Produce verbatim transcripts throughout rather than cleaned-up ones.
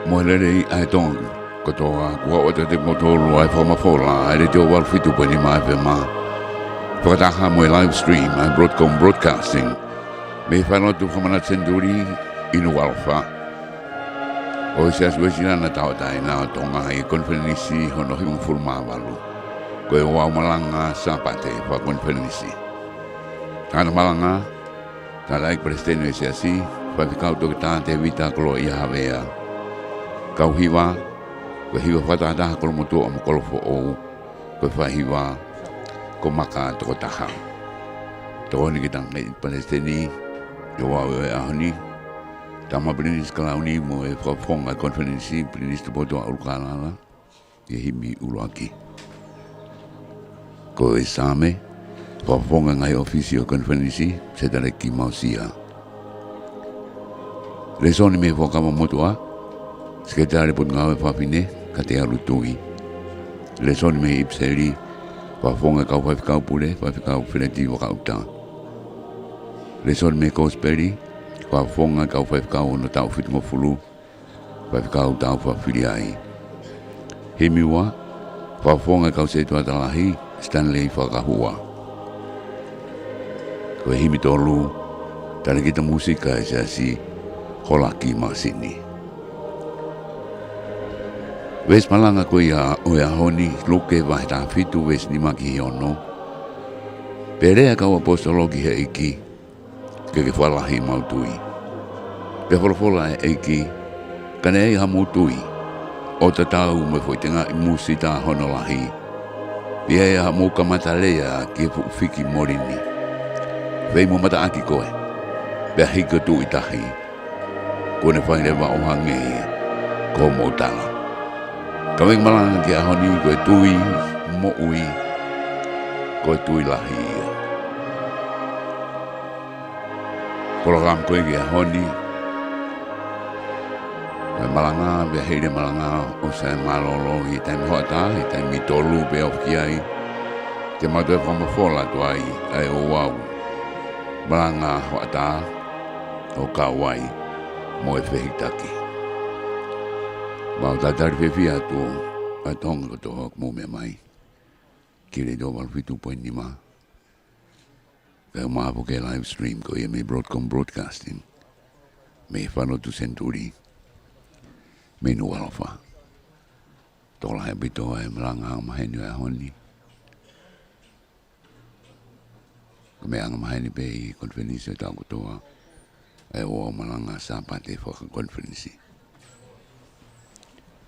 Mo e lelei ʻa e Tonga kotoa, kuo ʻoatu kiate kimoutolu ʻa e fakamafola ʻa e Letiō valu fitu poini nima F M. Fakataha mo e live stream ʻa e Broadcom Broadcasting mei he falelotu Fakamanatu Senituli ʻi Nukuʻalofa. ʻO e Siasi Uēsiliana Tauʻatāina ʻo Tonga ʻi he konifelenisi hono hivangofulu mā valu. Ko e ouau malanga Sāpate fakakonifelenisi. Tangata malanga, Tangataʻeiki Palesiteni ʻo e Siasi, Faifekau Toketā Tēvita Koloaʻia Havea. Kau hiva, ko e hiva fakatahataha Kolomotuʻa mo Kolofoʻou, ko e fai hiva, ko Maka Tokotaha. Tokoni ki he Tangataʻeiki Palesiteni ʻi he ouau ʻo e ʻaho ni, Tama Pilinisi Kalauni mo e Fakafofonga Konifelenisi, Pilinisi Tupoutoʻa ʻUlukalala, ʻi he himi ʻuluaki. Ko e Saame, Fakafofonga Ngaahi ʻŌfisi ʻo e Konifelenisi, Setaleki Mausia. Lēsoni mei he Fuakava Motuʻa, Sekelitali Potungāue Fafine, Katealu Tui. Lēsoni mei he ʻIpiseli, Fakafofonga Kau Faifekau Pule, Faifekau Feleti Vakaʻuta. Lēsoni mei he Kosipeli, Fakafofonga Kau Faifekau Ono Taʻu Fitungofulu, Faifekau Taufa Filiai. Himi ua, Fakafofonga Kau Setuata Lahi, Stanley Fakahua. Ko e himi tolu, Talēkita Mūsika ʻa e Siasi, Holaki Māsini. Veesi malanga ko ia ʻo e ʻaho ni, Luke vahe taha fitu, veesi nima ki he ono. Pea lea ʻa e kau ʻaposetolo ki he ʻEiki, ke ke fakalahi ʻemau tui. Pea folofola ʻa e ʻEiki, ka naʻe ʻi ai hamou tui ʻo tatau mo e foʻi tengaʻi musita hono lahi, pea ʻi ai hamou kamata lea ki he fuʻu fiki moli ni, Fei mo mataʻaki koe, pea hiki ʻo tuʻu ʻi tahi, kuo ne fai leva ʻo hangē ko hoʻomou tala. Ka mei malanga ki he ʻaho ni, ko e tui moʻui, ko e tui lahi ia. Polokalama ko ē ki he ʻaho ni, ko e malanga, pea hili e malanga ʻoku sai mālōlō ʻi he taimi hoʻatā, ʻi he taimi tolu pē ofi ki ai, te mau toe fakamafola atu ai ʻa e ouau malanga hoʻatā ʻo kau ai mo e fehikitaki. Mau talitali fiefia atu ʻa e Tonga kotoa ʻoku mou meʻa mai ki he Letiō valu fitu poini nima. Kae ʻumaʻā foki e live stream ko ia mei Broadcom Broadcasting, mei he falelotu Senituli, mei Nukuʻalofa. Tokolahi ʻaupito ʻa e malanga angamaheni ʻo e ʻaho ni. Ko e meʻa angamaheni pē ʻi he konifelenisi ʻo e taʻu kotoa, ʻa e ouau malanga Sāpate fakakonifelenisi.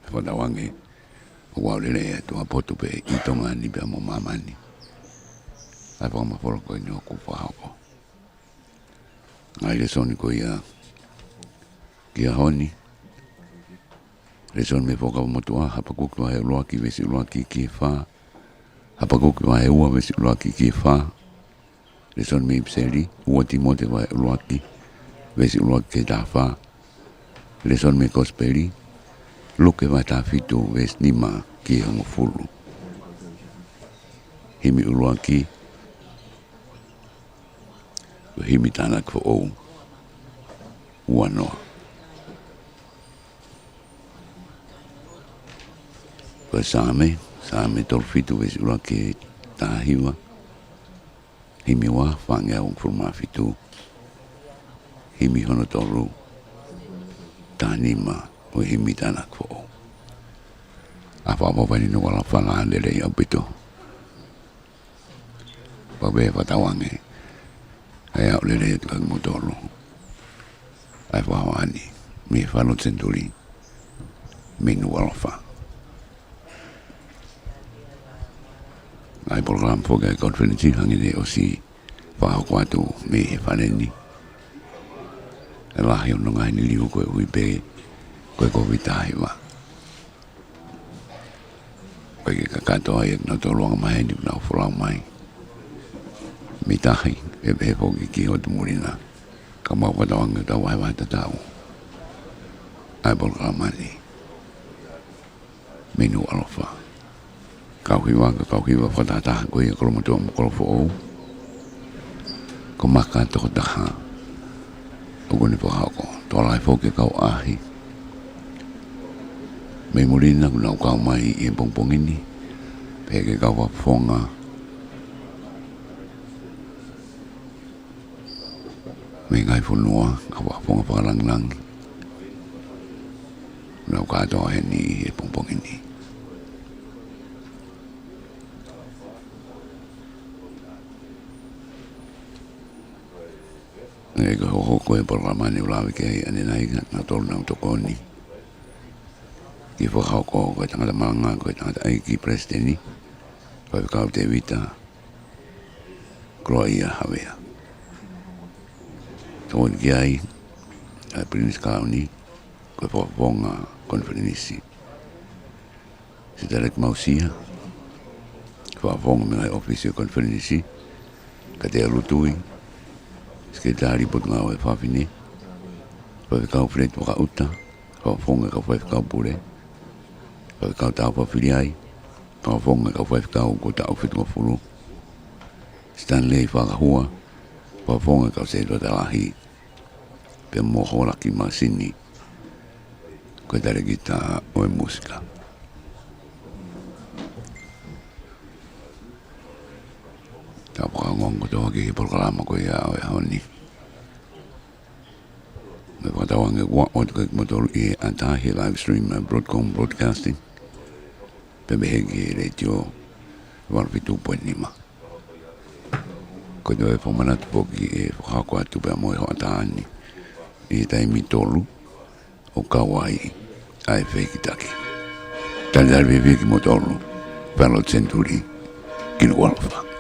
Fakatauange, ʻoku ou lelei atu ʻa e potu pē ʻi Tonga ni pea mo māmani ʻa e fakamafola ko eni ʻoku fakahoko. Ngaahi lēsoni ko ia ki he ʻaho ni. Lēsoni mei he Fuakava Motuʻa, Hapakuki vahe ʻuluaki veesi ʻuluaki ki he fā. Hapakuki vahe ua veesi ʻuluaki ki he fā. Lēsoni mei he ʻIpiseli, ua Tīmote vahe ʻuluaki, veesi ʻuluaki ki he taha fā. Lēsoni mei he Kosipeli, Luke vahe taha fitu, veesi nima ki he hongofulu. Himi ʻuluaki, ko e himi tānaki foʻou, ua noa. Ko e Saame, Saame tolu fitu veesi ʻuluaki ki he taha hiva. Himi ua, fāngeau hongofulu mā fitu. Himi hono tolu, taha nima, ʻo e himi tānaki foʻou. ʻA e fakaʻofoʻofa ʻi Nukuʻalofa, lelei ʻaupito. Pea pē fakatauange, ʻa e aʻu lelei atu kiate kimoutolu ʻa e fakahoa ni mei he falelotu Senituli, mei Nukuʻalofa. ʻA e polokalama foki ʻa e konifelenisi hangē ne ʻosi fakahoko atu mei he fale ni. ʻE lahi hono ngaahi liliu koeʻuhi pē ko e Kōviti taha hiva. ʻOku ʻikai ke kakato ai ʻa kinautolu angamaheni ʻoku nau folau mai mei tahi, ʻe pehē foki ki hotu muli na. Ka mau fakatauange ʻoku tau vahevahe tatau ʻa e polokalama ni mei Nukuʻalofa. Kau hiva, ka kau hiva fakatahataha ko ia Kolomotuʻa mo Kolofoʻou. Ko Maka Tokotaha ʻoku ne fakahoko. Tokolahi foki e kau ʻaʻahi. Mei muli na kuo nau kau mai ʻi he pongipongi ni, pehē ki he kau fakafofonga mei he ngaahi fonua, kau fakafofonga fakalangilangi, kuo nau kātoa heni ʻi he pongipongi ni. ʻE, ko e hoko ko e polokalama ni ʻoku lave ki ai ʻanenai, naʻa nau tokoni ki he fakahoko ko e tangata malanga, ko e tangataʻeiki Palesiteni, Faifekau Tēvita Koloaʻia Havea. Tokoni ki ai ʻa e Pilinisi Kalauni, ko e fakafofonga konifelenisi. Sitaleki Mausia, fakafofonga mei he ngaahi ʻōfisi ʻo e konifelenisi, Katea Lutui, Sekelitali Potungāue Fafine, Faifekau Feleti Vakaʻuta, fakafofonga kau faifekau pule, Faifekau Taufa Filiai, fakafofonga kau faifekau kuo taʻu fitungofulu, Stanley Fakahua, fakafofonga kau setuata lahi, pea mo Holaki Masini, ko e talēkita ʻo e mūsika. Tau fakaongoongo kotoa ki he polokalama ko ia ʻo e ʻaho ni. Mo e fakatauange kuo ʻoatu kiate kimoutolu ʻi he ʻatā he live stream ʻa e Broadcom Broadcasting, pea mei he letiō valu fitu poini nima. Ko e toe fakamanatu foki ʻe fakahoko atu pea mo e hoʻatā ni ʻi he taimi tolu ʻo kau ai ʻa e fehikitaki. Talitali fiefia kimoutolu, Fale Senituli, Kinukuʻalofa.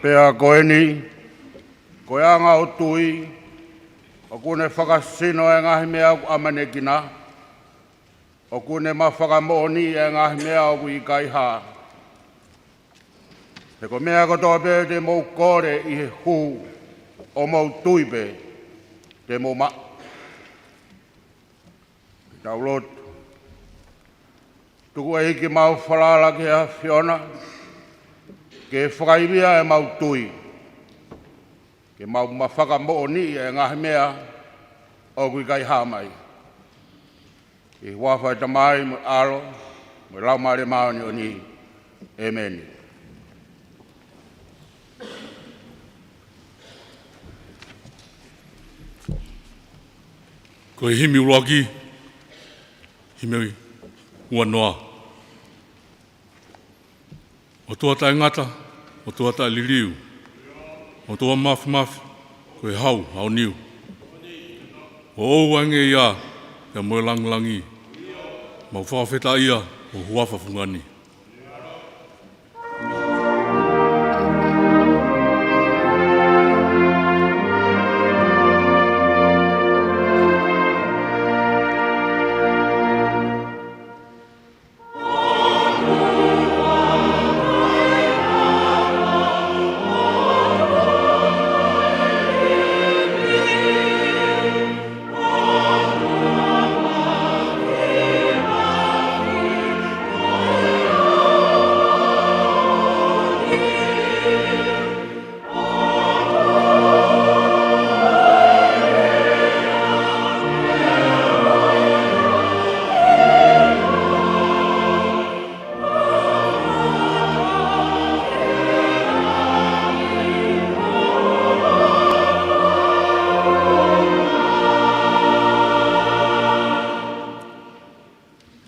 Pea ko eni, ko e anga ʻo e tui, ʻoku ne fakasino e ngaahi meʻa ʻoku ʻamanekina, ʻoku ne ma fakamoʻoniʻi e ngaahi meʻa ʻoku ʻikai hā. He ko e meʻa kotoa pē te mou kole ʻi he hū ʻo mou tui pē, te mou maʻu. Tau lotu. Tuku ʻEiki ʻemau falala ki he ʻAfiona, ke fakaivia ʻemau tui, ke mau ma fakamoʻoniʻi e ngaahi meʻa ʻoku ʻikai hā mai. ʻI he huafa ʻo e Tamai mo e ʻAlo, mo e Laumālie Māʻoniʻoni. ʻEmeni. Ko e himi ʻuluaki, himi ua noa. ʻOtua taʻengata, ʻOtua taʻeliliu, ʻOtua mafimafi, ko e hau ʻa ho niu. ʻOku ʻoʻou ʻa e ngeia, pea mo e langilangi. Mau fakafetaʻia ho huafa fungani.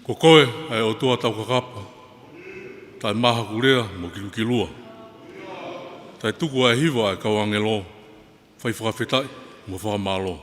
Ko koe ʻa e ʻOtua taukakapa, taʻemahakulea mo kilukilua. Taʻetuku ʻa e hiva ʻa e kau ʻāngelo, fai fakafetaʻi mo fakamālō.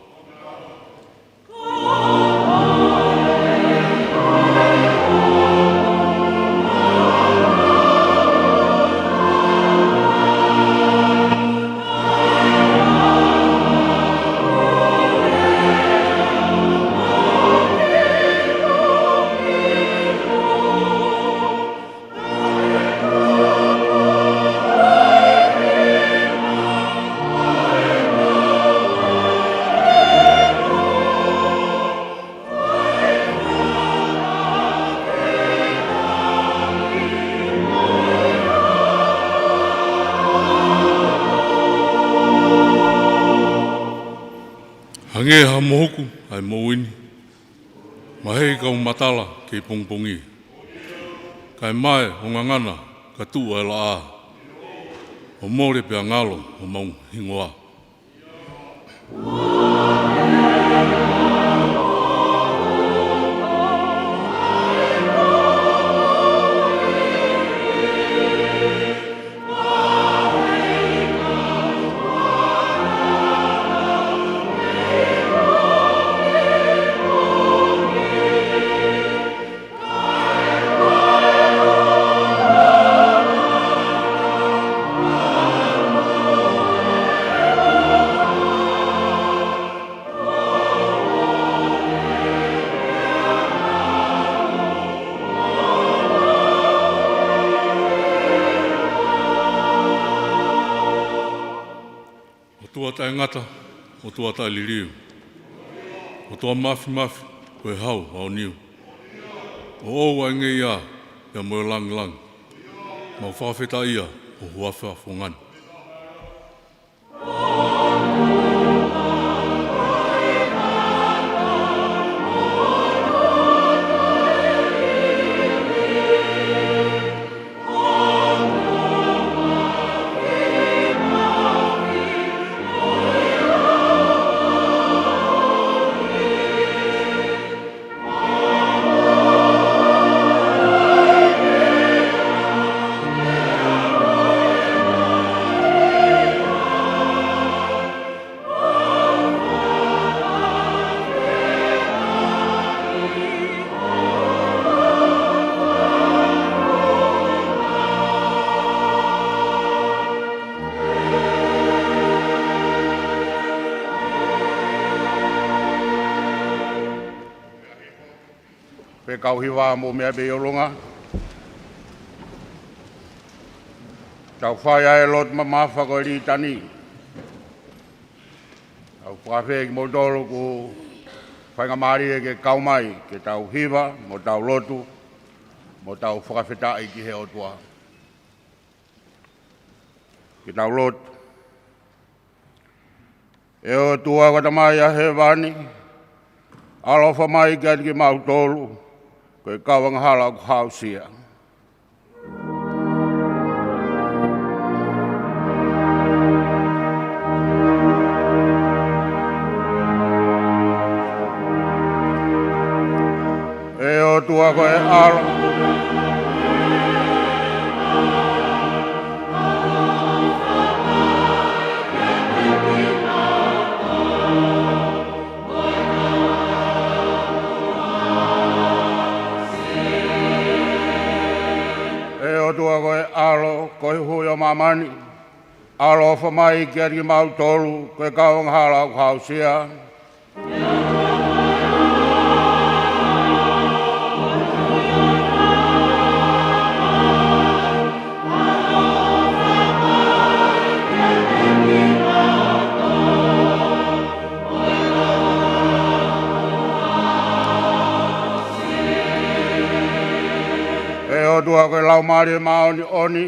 Hangē ha mohuku ʻa e moʻui ni, maheʻi kau matala kei pongipongi. Kae mae ʻo ngangana ka tuʻu ʻa e laʻā, ʻo mole pea ngalo homau hingoa. ʻOtua taʻengata, ʻOtua taʻeliliu, ʻOtua mafimafi, ko e hau ʻa ho niu. ʻOku ʻoʻou ʻa e ngeia, pea mo e langilangi. Mau fakafetaʻia ho huafa fungani. ʻE kau hiva, mou meʻa pē ʻi ʻolunga. Tau fai ʻa e lotu mamafa ko e litani. Tau fakafeʻi kimoutolu ʻoku faingamālie ke kau mai, ke tau hiva, mo tau lotu, mo tau fakafetaʻi ki he ʻOtua. Ke tau lotu. ʻE ʻOtua ko e Tamai ʻa hēvani, ʻaloʻofa mai kiate kimautolu, ko e kau angahala ʻoku haʻusia. ʻE ʻOtua ko e ʻAlo. ʻE ʻOtua ko e ʻAlo, ko e Huhuʻi ʻo māmani, ʻaloʻofa mai kiate kimautolu, ko e kau angahala ʻoku haʻusia. ʻE ʻOtua ko e Laumālie Māʻoniʻoni,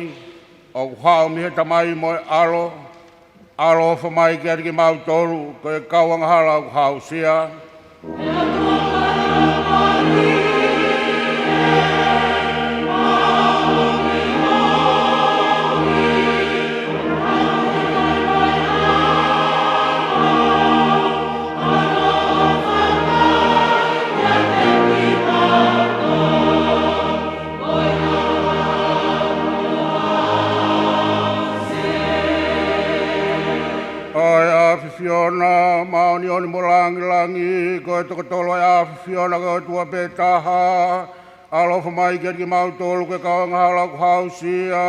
ʻoku haʻu mei he Tamai mo e ʻAlo, ʻaloʻofa mai kiate kimautolu, ko e kau angahala ʻoku haʻusia. ʻA e ʻAfiona māʻoniʻoni mo langilangi, ko e toko tolu ʻa e ʻAfiona ko e ʻOtua pē taha, ʻaloʻofa mai kiate kimautolu ko e kau angahala ʻoku haʻusia.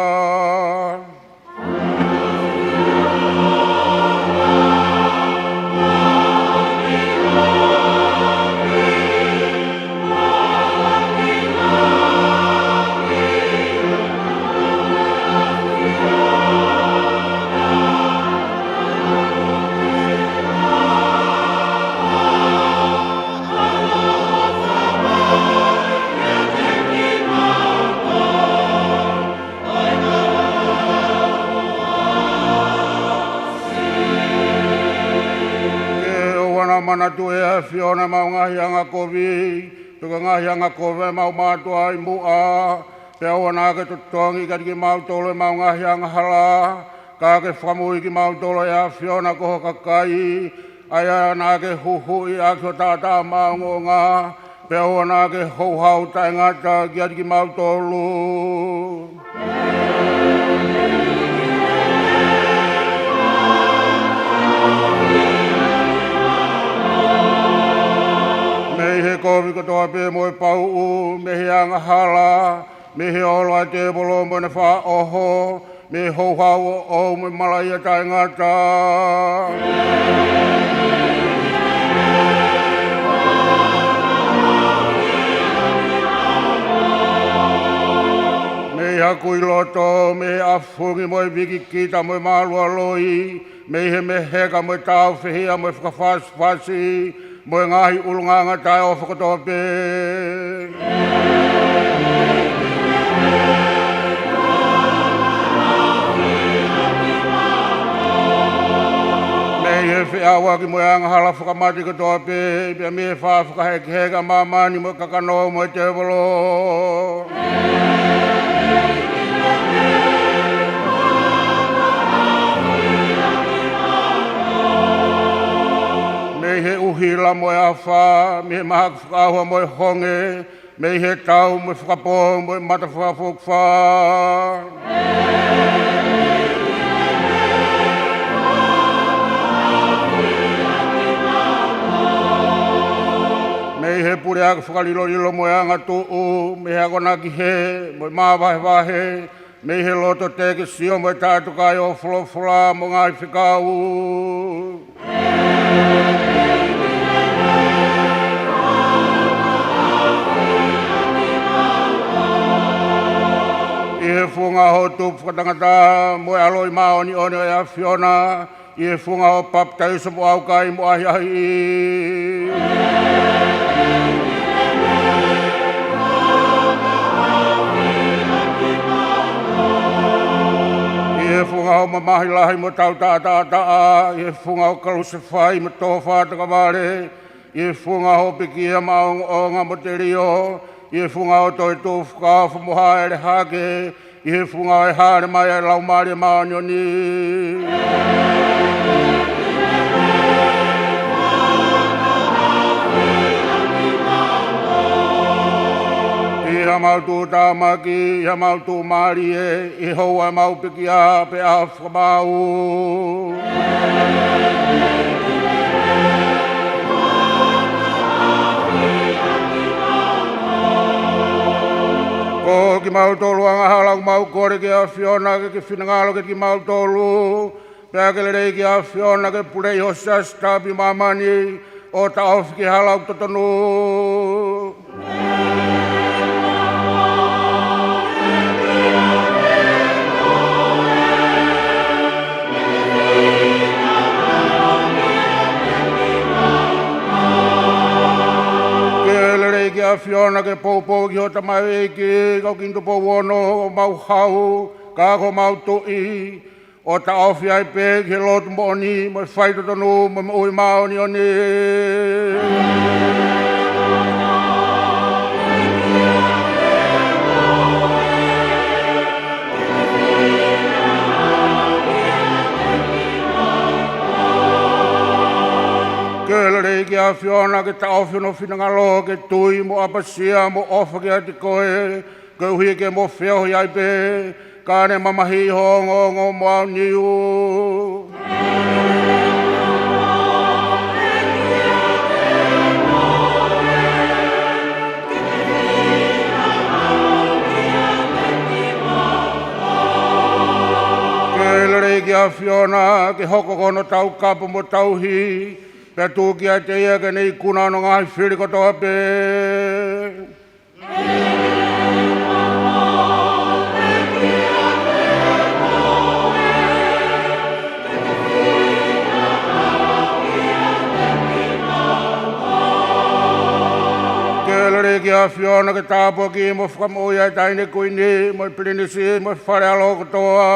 Ke ʻoua naʻa manatu ʻe he ʻAfiona ʻemau ngaahi angakovi, pe ko e ngaahi angakovi ʻemau mātuʻa ʻi muʻa, pea ʻoua naʻa ke totongi kiate kimautolu ʻemau ngaahi angahala, ka ke fakamoʻui kimautolu ʻe he ʻAfiona ko ho kakai, ʻa ia naʻa ke huhuʻi ʻaki ho taʻataʻa maʻongoʻonga, pea ʻoua naʻa ke houhau taʻengata kiate kimautolu. Mei he kovi kotoa pē mo e pauʻu, mei he angahala, mei he ʻolo ʻa e tēvolo mo ʻene fakaʻoho, mei he houhau ʻoʻou mo e malaʻia taʻengata. Mei he kui loto, mei he ʻafungi mo e vikikita mo e mālualoi, mei he meheka mo e tāufehiʻa mo e fakafasifasi, mo e ngaahi ʻulungaanga taʻeʻofa kotoa pē. Mei he feʻauaki mo e angahala fakamate kotoa pē, pea mei he faʻa fakahekeheka ʻa māmani mo e kakano mo e tēvolo. Mei he ʻuhila mo e afā, mei he mahaki fakaʻauha mo e honge, mei he tau mo e fakapō mo e mata fakafokifā. Mei he puleʻaki fakalilolilo mo e angatuʻu, mei he akonaki hē mo e māvahevahe, mei he loto teke sio mo e taʻetokaʻi ʻo folofola mo e ngaahi fekau. funga hoʻo tupu fakatangata mo e ʻaloʻi māʻoniʻoni ʻo e ʻAfiona, ʻi he funga hoʻo papitaiso mo ʻaukai mo ʻahiʻahiʻi. ʻI he funga hoʻo mamahi lahi mo tautaʻataʻa, ʻi he funga hoʻo kalusefai mo tō fakatokavale, ʻi he funga hoʻo pekia maʻongoʻonga mo telio, ʻi he funga hoʻo toetuʻu fakaofo mo hāʻele hake, ʻi he funga ʻo e hāʻele mai ʻa e Laumālie Māʻoniʻoni. ʻI haʻamau tuʻutāmaki, ʻi haʻamau tuʻumālie, ʻi he houa ʻemau pekia pea fakamaau. Ko kimautolu angahala ʻoku mau kole ki he ʻAfiona ke ke finangalo kiate kimautolu, pea ke lelei ki he ʻAfiona ke pule ʻi ho siasi tapu ʻi māmani, ʻo taʻofi ki he hala ʻoku totonu. Ke lelei ki he ʻAfiona ke poupou ki hoʻo tamaioʻeiki, kau Kingitupou ono, ʻo mau hau, ka ko homau tuʻi, ʻo taʻofi ai pē ki he lotu moʻoni, mo e faitotonu, mo e moʻui māʻoniʻoni. Ke lelei ki he ʻAfiona ke taʻofi hono finangalo ke tui mo ʻapasia mo ʻofa kiate koe, koeʻuhi ke mo feohi ai pē, ka ne mamahiʻi ho ongoongo mo aoniu. Ke lelei ki he ʻAfiona, ke hoko ko hono taukapo mo tauhi, pea tuku kiate ia ke ne ikuna hono ngaahi fili kotoa pē. Ke lelei ki he ʻAfiona ke tāpuakiʻi mo fakamoʻui ʻa e taʻahine kuini, mo e pilinisi, mo e fale ʻalo kotoa.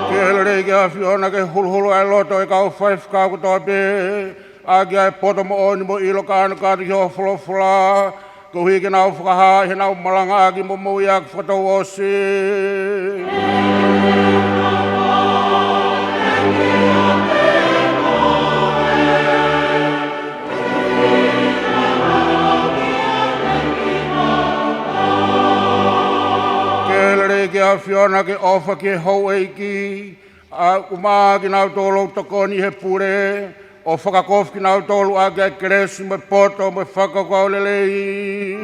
Ke lelei ki he ʻAfiona ke huluhulu ʻa e loto ʻo e kau faifekau kotoa pē, ʻaki ʻa e poto moʻoni mo e ʻilo kānokato ki hoʻo folofola, koeʻuhi ke nau fakahā ʻi heʻenau malangaʻaki mo moʻuiʻaki fakatouʻosi. Ke lelei ki he ʻAfiona ke ʻofa ki he houʻeiki, ʻa ʻuma kinautolu ʻoku tokoni he pule, ʻo fakakofu kinautolu ʻaki ʻa e kelesi mo e poto mo e fakakaukau lelei.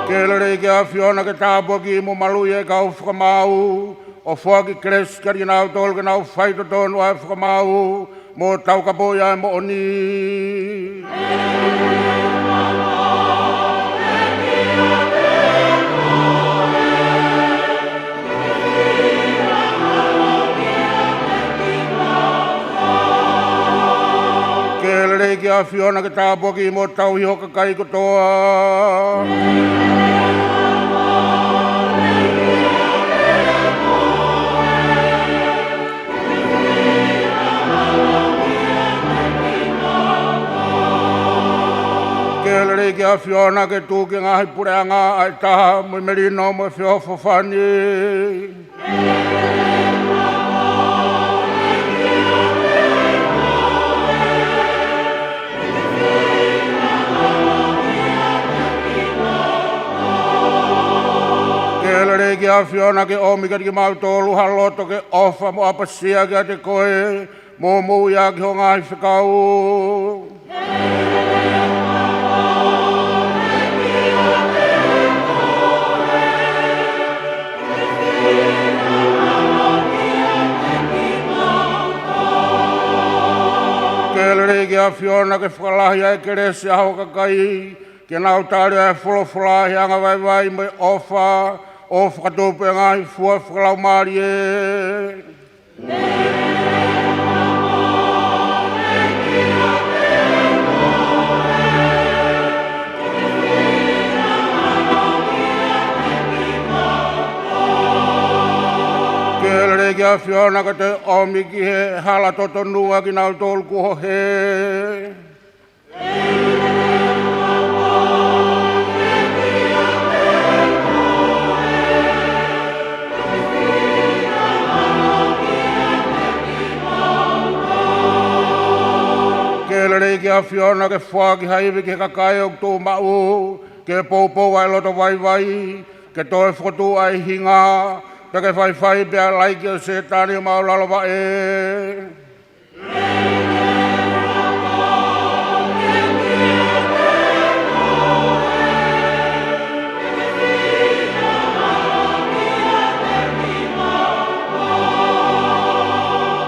Ke lelei ki he ʻAfiona ke tāpuakiʻi mo maluʻi ʻa e kau fakamaau, ʻo foaki kelesi kiate kinautolu ke nau faitotonu ʻa e fakamaau, mo taukapoʻi ʻa e moʻoni. Ke lelei ki he ʻAfiona ke tāpuakiʻi mo tauhi ho kakai kotoa. Ke lelei ki he ʻAfiona ke tuku ki he ngaahi puleʻanga ʻa e taha mo e melino mo e feʻofoʻofani. Ke lelei ʻEiki ʻAfiona ke ʻomi kiate kimautolu ha loto ke ʻofa mo ʻapasia kiate koe, mo moʻui ʻaki ho ngaahi fekau. Ke lelei ʻEiki ʻAfiona ke fakalahi ʻa e kelesi ʻa ho kakai, ke nau tali ʻa e folofola ʻi he angavaivai mo e ʻofa, ʻo fakatupu e ngaahi fua fakalaumālie. Ke lelei ʻEiki ʻAfiona ke toe ʻomi ki he hala totonu ʻa kinautolu kuo hē. Ke lelei ʻEiki ʻAfiona ke foaki ha ivi ki he kakai ʻoku tuʻu maʻu, ke poupou ʻa e loto vaivai, ke toe fokotuʻu ʻa e hinga, pea ke faifai pea laiki ʻa Sētane ʻo maʻulalo vaʻe.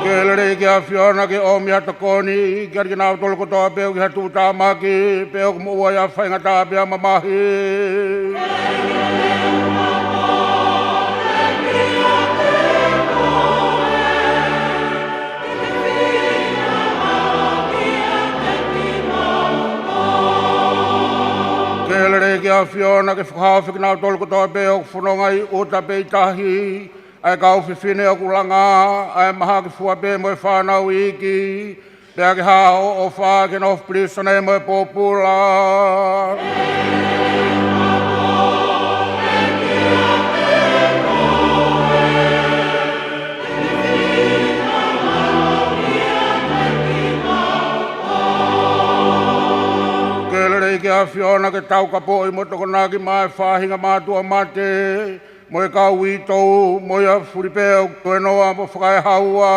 Ke lelei ʻEiki ʻAfiona ke ʻomi ha tokoni kiate kinautolu kotoa pē ʻoku ʻi ha tuʻutāmaki pe ʻoku moʻua ʻi ha faingataʻa pe ha mamahi. Ke lelei ʻEiki ʻAfiona ke fakahaofi kinautolu kotoa pē ʻoku fononga ʻi ʻuta pe ʻi tahi, ʻa e kau fefine ʻoku langa, ʻa e mahaki fua pē mo e fānau iiki, pea ke hā ho ʻofa ki he nofo pilīsone mo e pōpula. Ke lelei ʻEiki ʻAfiona ke taukapoʻi mo tokonaki mai e faʻahinga mātuʻa mate, mo e kau uitou, mo ia fuli pē ʻoku tuenoa mo fakaehaua.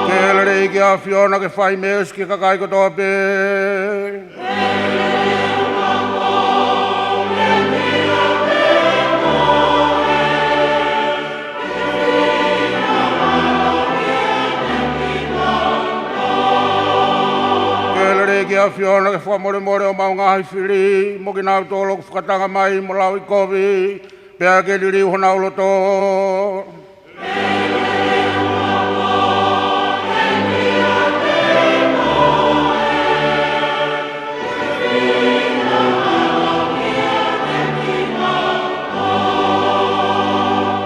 Ke lelei ʻEiki ʻAfiona ke fai meesi ki he kakai kotoa pē. Ke lelei ʻEiki ʻAfiona ke fakamolemole ʻo mau ngaahi fili, mo kinautolu ʻoku fakatanga mai mo lauʻikovi, pea ke liliu honau loto.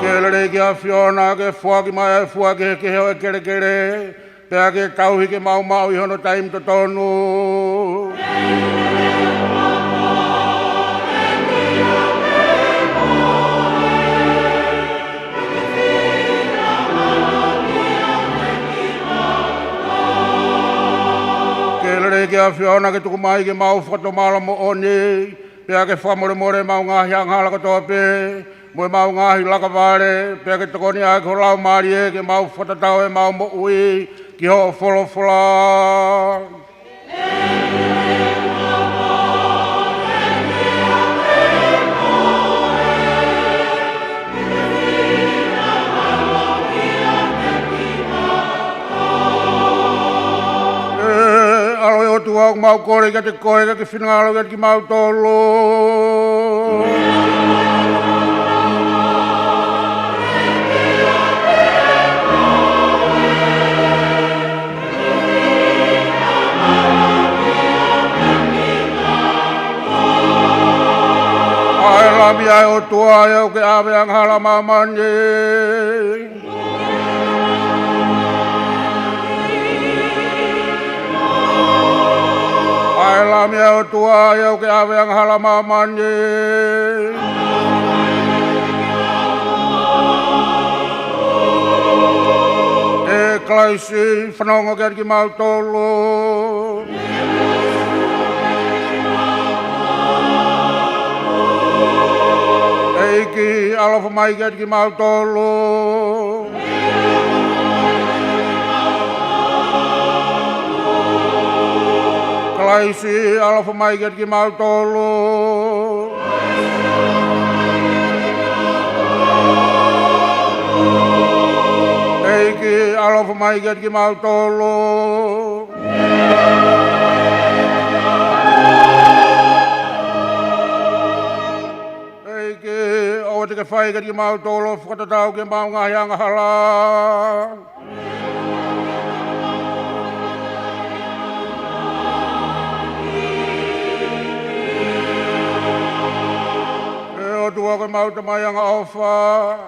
Ke lelei ʻEiki ʻAfiona ke foaki mai ʻa e fua kehekehe ʻo e kelekele, pea ke tauhi ke mau maʻu ʻi hono taimi totonu. Ke lelei ʻEiki ʻAfiona ke tuku mai ke mau fakatomala moʻoni, pea ke fakamolemole ʻemau ngaahi angahala kotoa pē, mo ʻemau ngaahi lakavale, pea ke tokoni ʻaki ho Laumālie ke mau fakatatau ʻemau moʻui ki hoʻo folofola. ʻE ʻAlo ʻo e ʻOtua, ʻoku mau kole kiate koe ke ke finangalo kiate kimautolu. ʻA e Lami ʻa e ʻOtua, ʻoku ke ʻave angahala ʻa māmani. ʻA e Lami ʻa e ʻOtua, ʻoku ke ʻave angahala ʻa māmani. Kalaisi, fanongo kiate kimautolu. ʻEiki, ʻaloʻofa mai kiate kimautolu. Kalaisi, ʻaloʻofa mai kiate kimautolu. ʻEiki, ʻaloʻofa mai kiate kimautolu. ʻEiki, ʻoua te ke fai kiate kimautolu ʻo fakatatau ki heʻemau ngaahi angahala. ʻE ʻOtua ko ʻemau Tamai angaʻofa,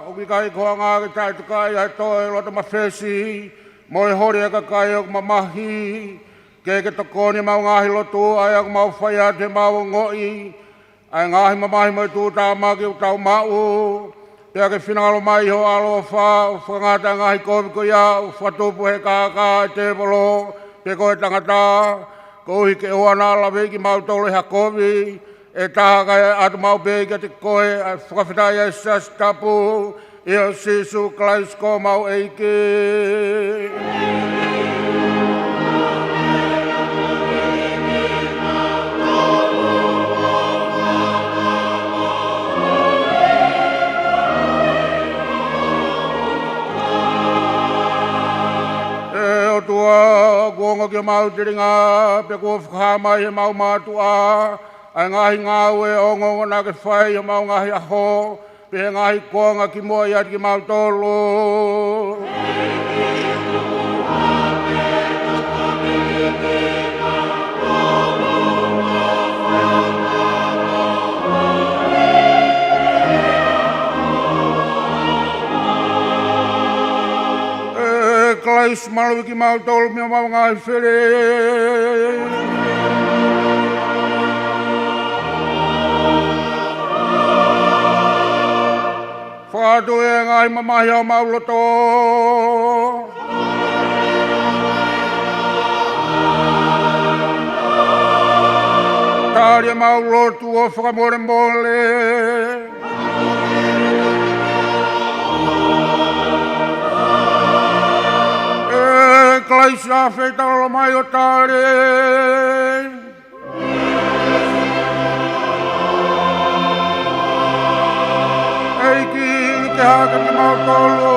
ʻoku ʻikai ko e anga ke taʻetokaʻi ʻa e toe loto mafesi mo e holi ʻa e kakai ʻoku mamahi, ke ke tokoni ʻemau ngaahi lotu, ʻa ia ʻoku mau fai atu heʻemau ongoʻi ʻa e ngaahi mamahi mo e tuʻutāmaki ʻoku tau maʻu, pea ke finangalo mai ho ʻAlo ʻo fakangata ʻa e ngaahi kovi ko ia ʻoku fakatupu ʻe he kākā ʻo e tēvolo pe ko e tangata, koeʻuhi ke ʻoua naʻa laveʻi kimautolu ʻe ha kovi, ʻe taha kae ʻatu maʻu pē kiate koe ʻa e fakafetaʻi ʻa e Siasi Tapu, ʻia Sīsū Kalaisi ko homau ʻEiki. ʻE ʻOtua, kuo ongo ki homau telinga, pea kuo fakahā mai ʻe homau mātuʻa ʻa e ngaahi ngāue ongoongo naʻa ke fai ʻi homau ngaahi ʻaho, pea ʻi he ngaahi kuonga kimuʻa ʻiate kimautolu. ʻE Kalaisi, maluʻi kimautolu mei homau ngaahi fili. Fatu e ngaahi mamahi ʻa homau loto. Tali ʻemau lotu ʻo fakamolemole. ʻE Kalaisi, ʻa e feitau lolo mai ʻo tali. ʻEiki, ke hake kimautolu.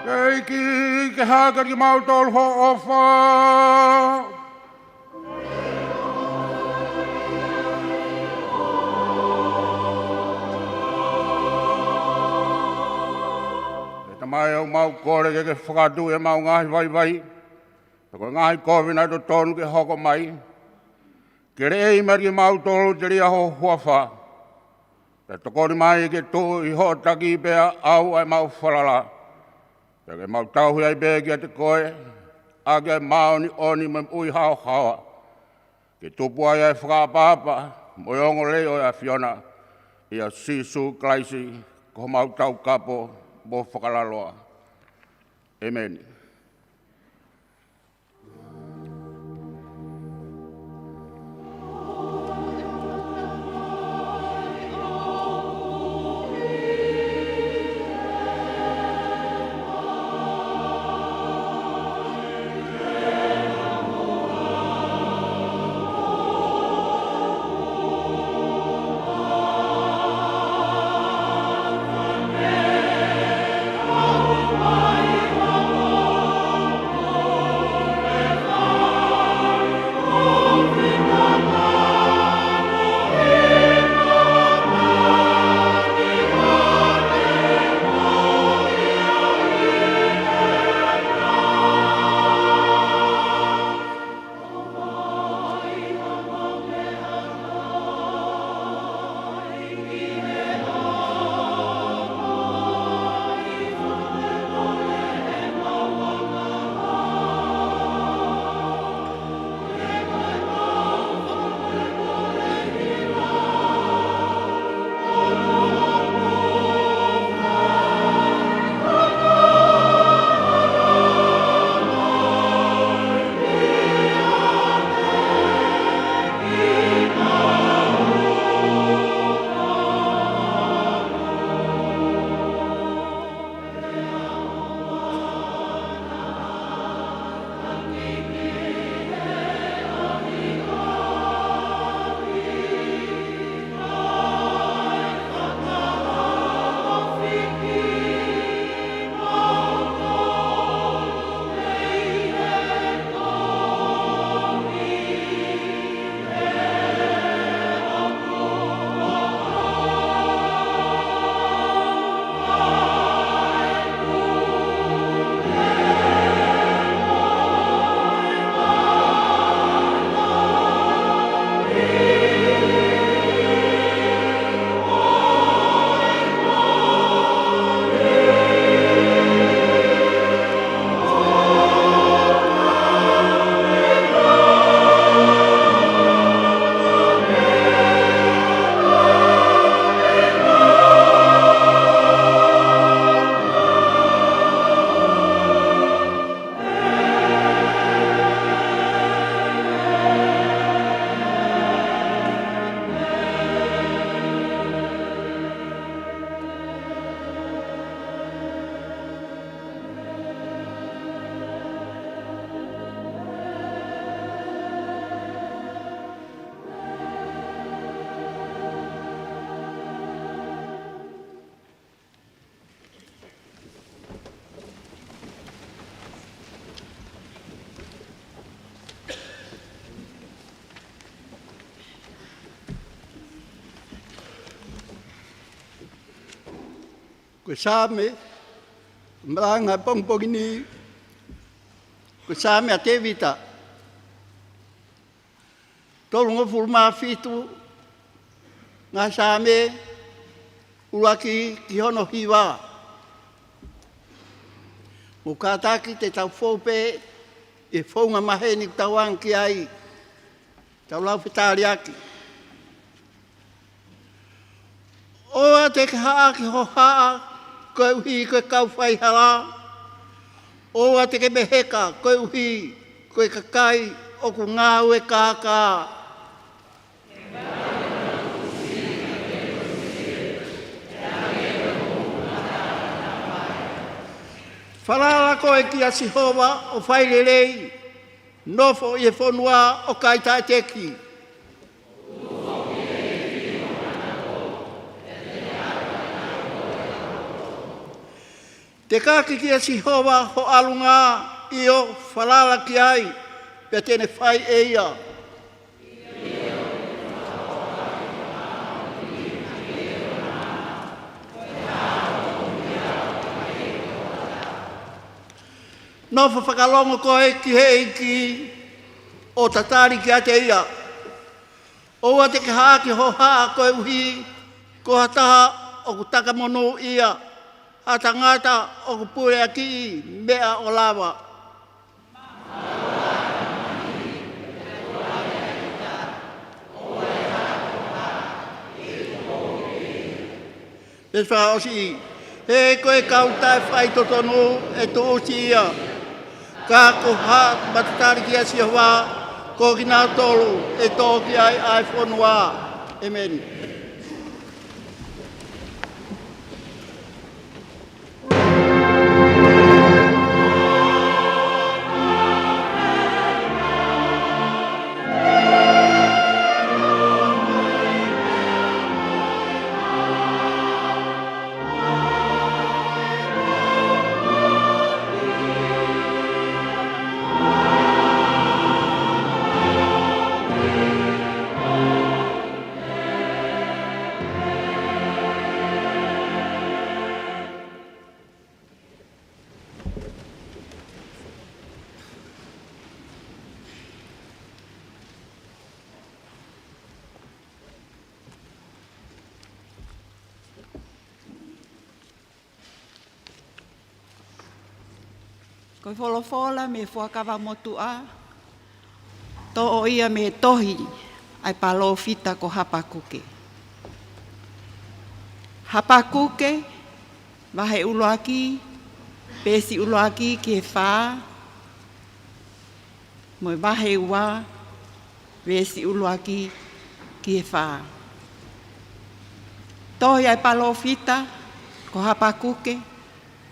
ʻEiki, ke hake kimautolu ho ʻofa. ʻE Tamai, ʻoku mau kole ke ke fakatuʻu ʻemau ngaahi vaivai, pea ko e ngaahi kovi naʻe totonu ke hoko mai, ke leʻei mai kimautolu telia ho huafa. Pea tokoni mai ke tuʻu ʻi hoʻo taki pea ʻau ʻa ʻemau falala, pea ke mau tauhi ai pē kiate koe, ʻaki ʻa e māʻoniʻoni mo e moʻui haohaoa, ke tupu ai ʻa e fakaʻapaʻapa mo e ongoongolelei ʻo e ʻAfiona, ʻia Sīsū Kalaisi ko homau Taukapo mo Fakalaloa. ʻĒmeni. Ko e Saame, malanga pongipongi ni, ko e Saame ʻa Tēvita. Tolungofulu mā fitu, ngaahi Saame, ʻuluaki ki hono hiva. Mou kātaki te tau fou pē ʻi he founga maheni ʻoku tau anga ki ai. Tau lau fetaliaki. ʻOua te ke haʻaki hohaʻa koeʻuhi ko e kau faihala. ʻOua te ke meheka koeʻuhi ko e kakai ʻoku ngāue kākā. Falala koe kia Sihova ʻo fai lelei, nofo ʻi he fonua ʻo kai taʻeteki. Tekaki kia Sihova ho ʻalunga, ʻio, falala ki ai, pea te ne fai ʻe ia. Nofo fakalongo koe ki he ʻEiki, ʻo tatali kiate ia. ʻOua te ke haʻaki hohaʻa koeʻuhi ko ha taha ʻoku taka monū ia, ha tangata ʻoku puleʻaki meʻa ʻo lava. Veesi fakaʻosi. He ko e kau taʻefaitotonu ʻe tuʻusi ia, ka ko haʻa matatali kia Sihova, ko kinautolu ʻe tō ki ai ʻa e fonua. ʻĒmeni. Ko e folofola mei he Fuakava Motuʻa, toʻo ia mei he tohi ʻa e palōfita ko Hapakuke. Hapakuke, vahe ʻuluaki, veesi ʻuluaki ki he fā, mo e vahe ua, veesi ʻuluaki ki he fā. Tohi ʻa e palōfita ko Hapakuke,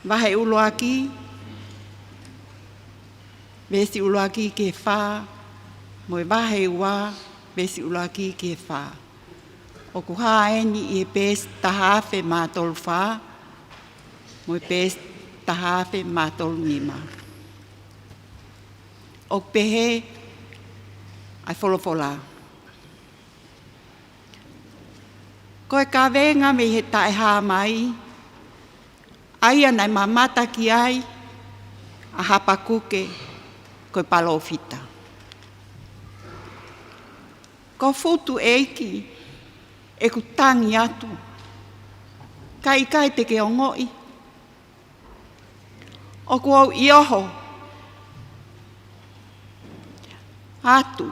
vahe ʻuluaki, veesi ʻuluaki ki he fā, mo e vahe ua, veesi ʻuluaki ki he fā. ʻOku hā eni ʻi he peesi taha afe mā tolu fā, mo e peesi taha afe mā tolu nima. ʻOku pehē ʻa e folofola. Ko e kavenga mei he taʻehāmai, ʻa ia naʻe mamata ki ai ʻa Hapakuke ko e palōfita. Ko futu ʻEiki ʻeku tangi atu, ka ʻikai te ke ongoʻi. ʻOku ou ʻioho atu.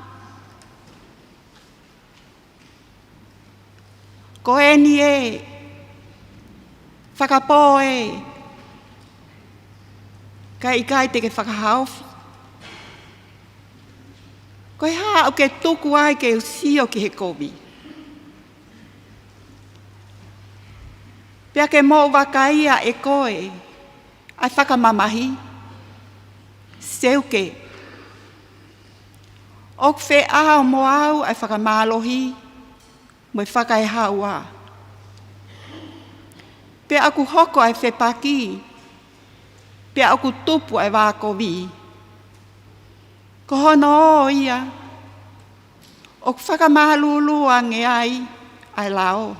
Ko eni ē, fakapō ē, ka ʻikai te ke fakahaofi. Ko e hā ʻoku ke tuku ai ke u sio ki he kovi, pea ke moʻuvakaia ʻe koe ʻa e fakamamahi? Seuke, ʻoku feʻao mo au ʻa e fakamālohi mo e fakaehaua. Pea ʻoku hoko ʻa e fepaki, pea ʻoku tupu ʻa e vākovi. Ko hono ō ia, ʻoku fakamālūlū ange ai ʻa e lao.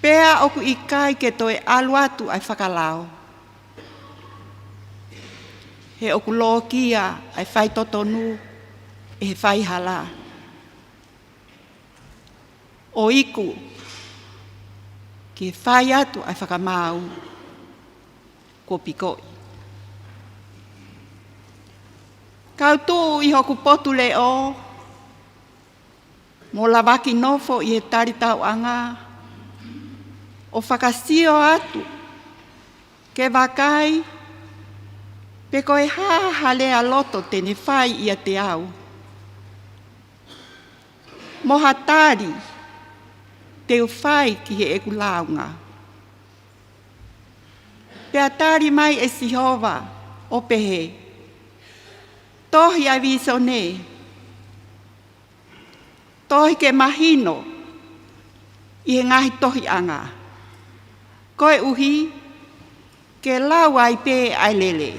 Pea ʻoku ʻikai ke toe ʻalu atu ʻa e fakalao. He ʻoku lōkia ʻa e faitotonu ʻe he faihala. ʻO iku ke fai atu ʻa e fakamaau kuo pikoʻi. Kau tuʻu ʻi hoku potu leʻo, mo lavaki nofo ʻi he tali tauʻanga, ʻo fakasio atu, ke vakai, pe ko e hā ha lea loto te ne fai ʻiate au. Mo ha tali te u fai ki heʻeku lāunga. Pea tali mai ʻe Sihova ʻo pehē, tohi ʻa e vīsone, tohi ke mahino ʻi he ngaahi tohiʻanga, koeʻuhi ke lau ai pē ʻa e lele.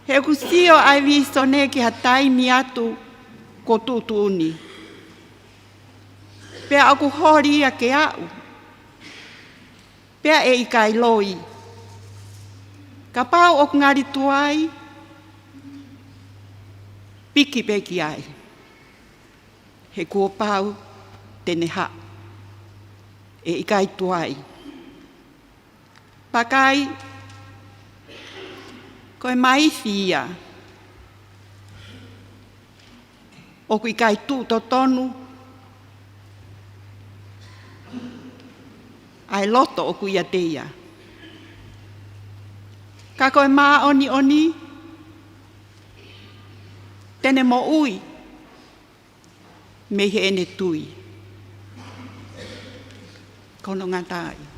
He ʻoku sio ʻa e vīsone ki ha taimi atu kuo tuʻutuʻuni. Pea ʻoku holi ia ke aʻu, pea ʻe ʻikai loi. Kapau ʻoku ngali tuai, piki pē ki ai. He kuo pau te ne haʻu, ʻe ʻikai tuai. Vakai, ko e maifi ia. ʻOku ʻikai tuʻu totonu ʻa e loto ʻoku ʻiate ia. Ka ko e māʻoniʻoni, te ne moʻui mei heʻene tui. Ko hono ngata ai.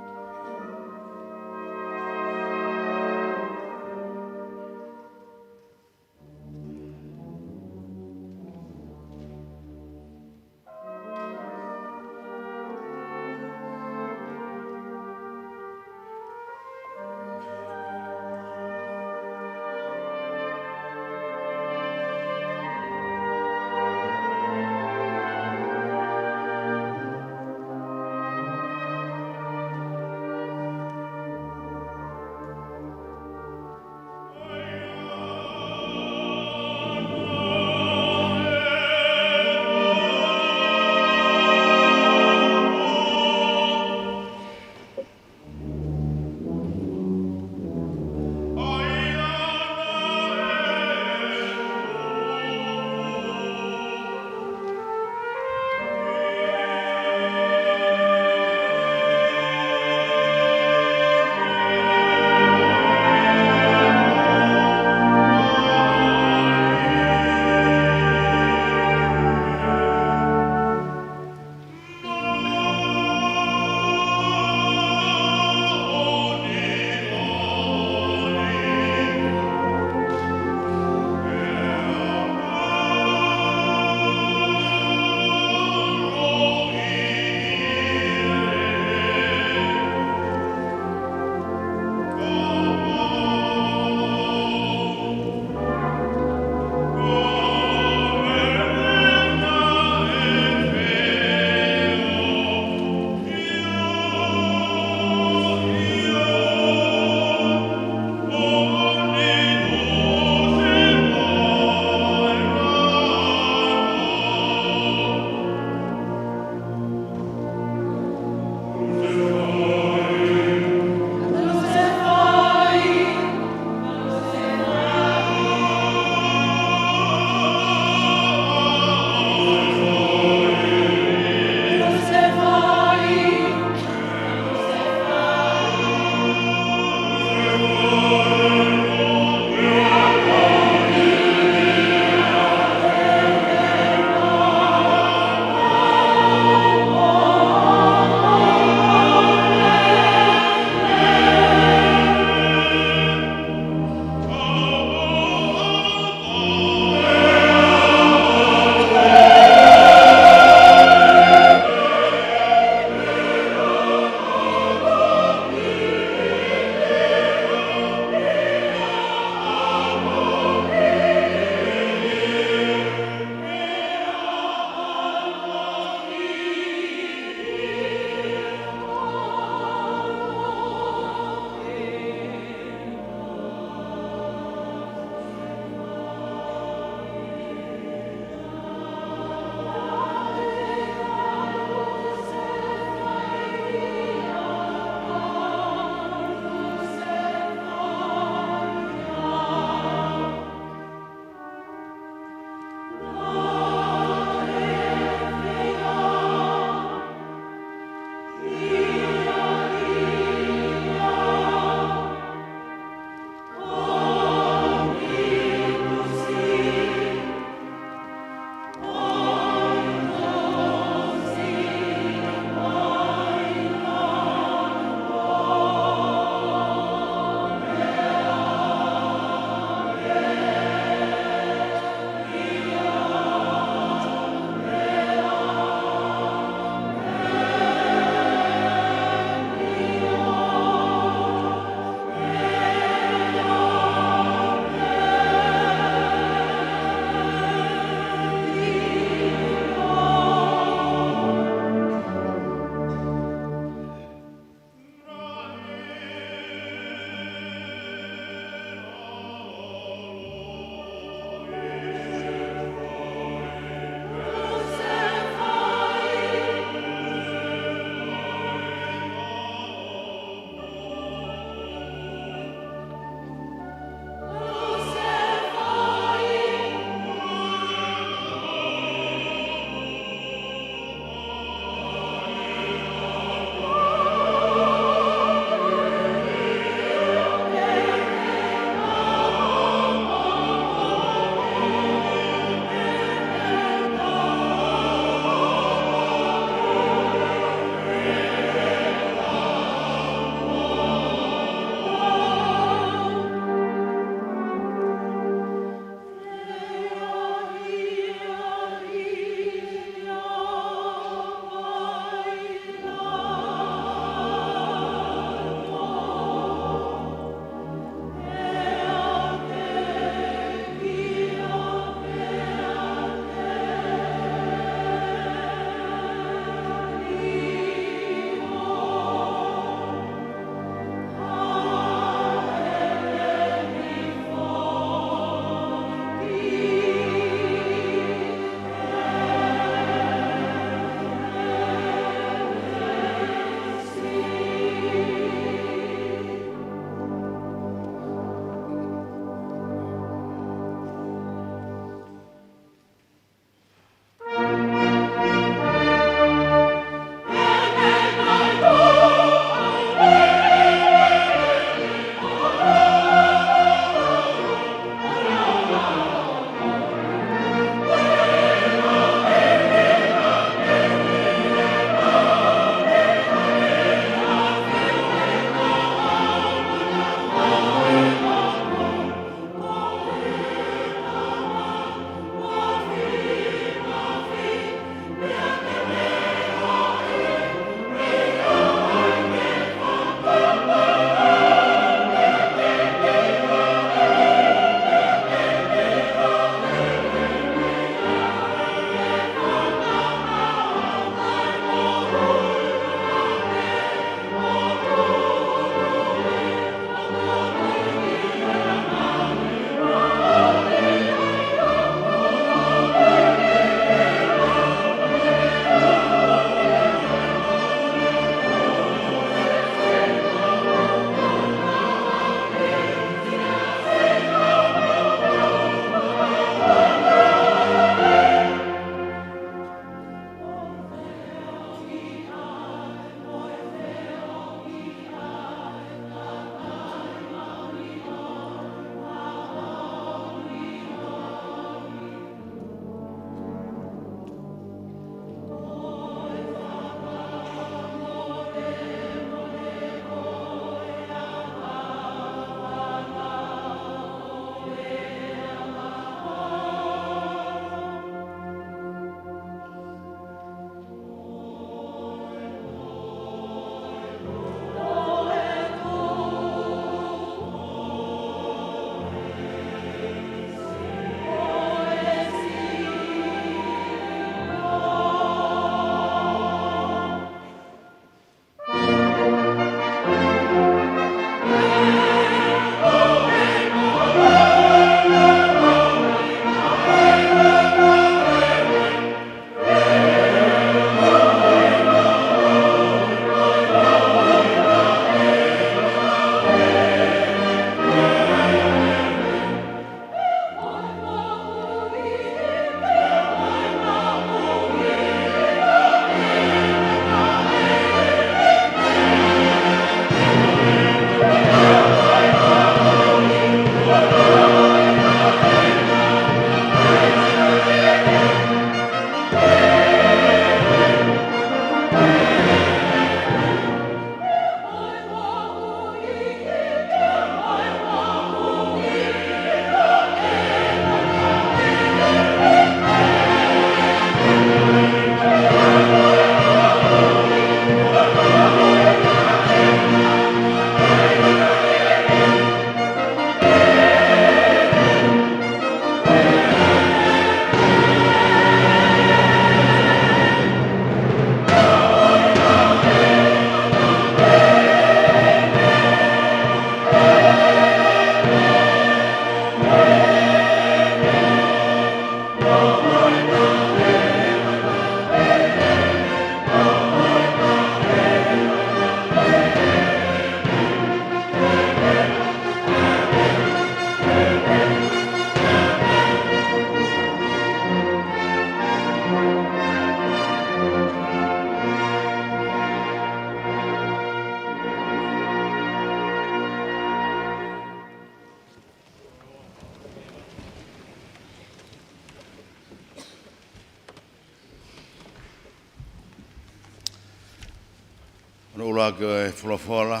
ʻUluaki ʻo e folofola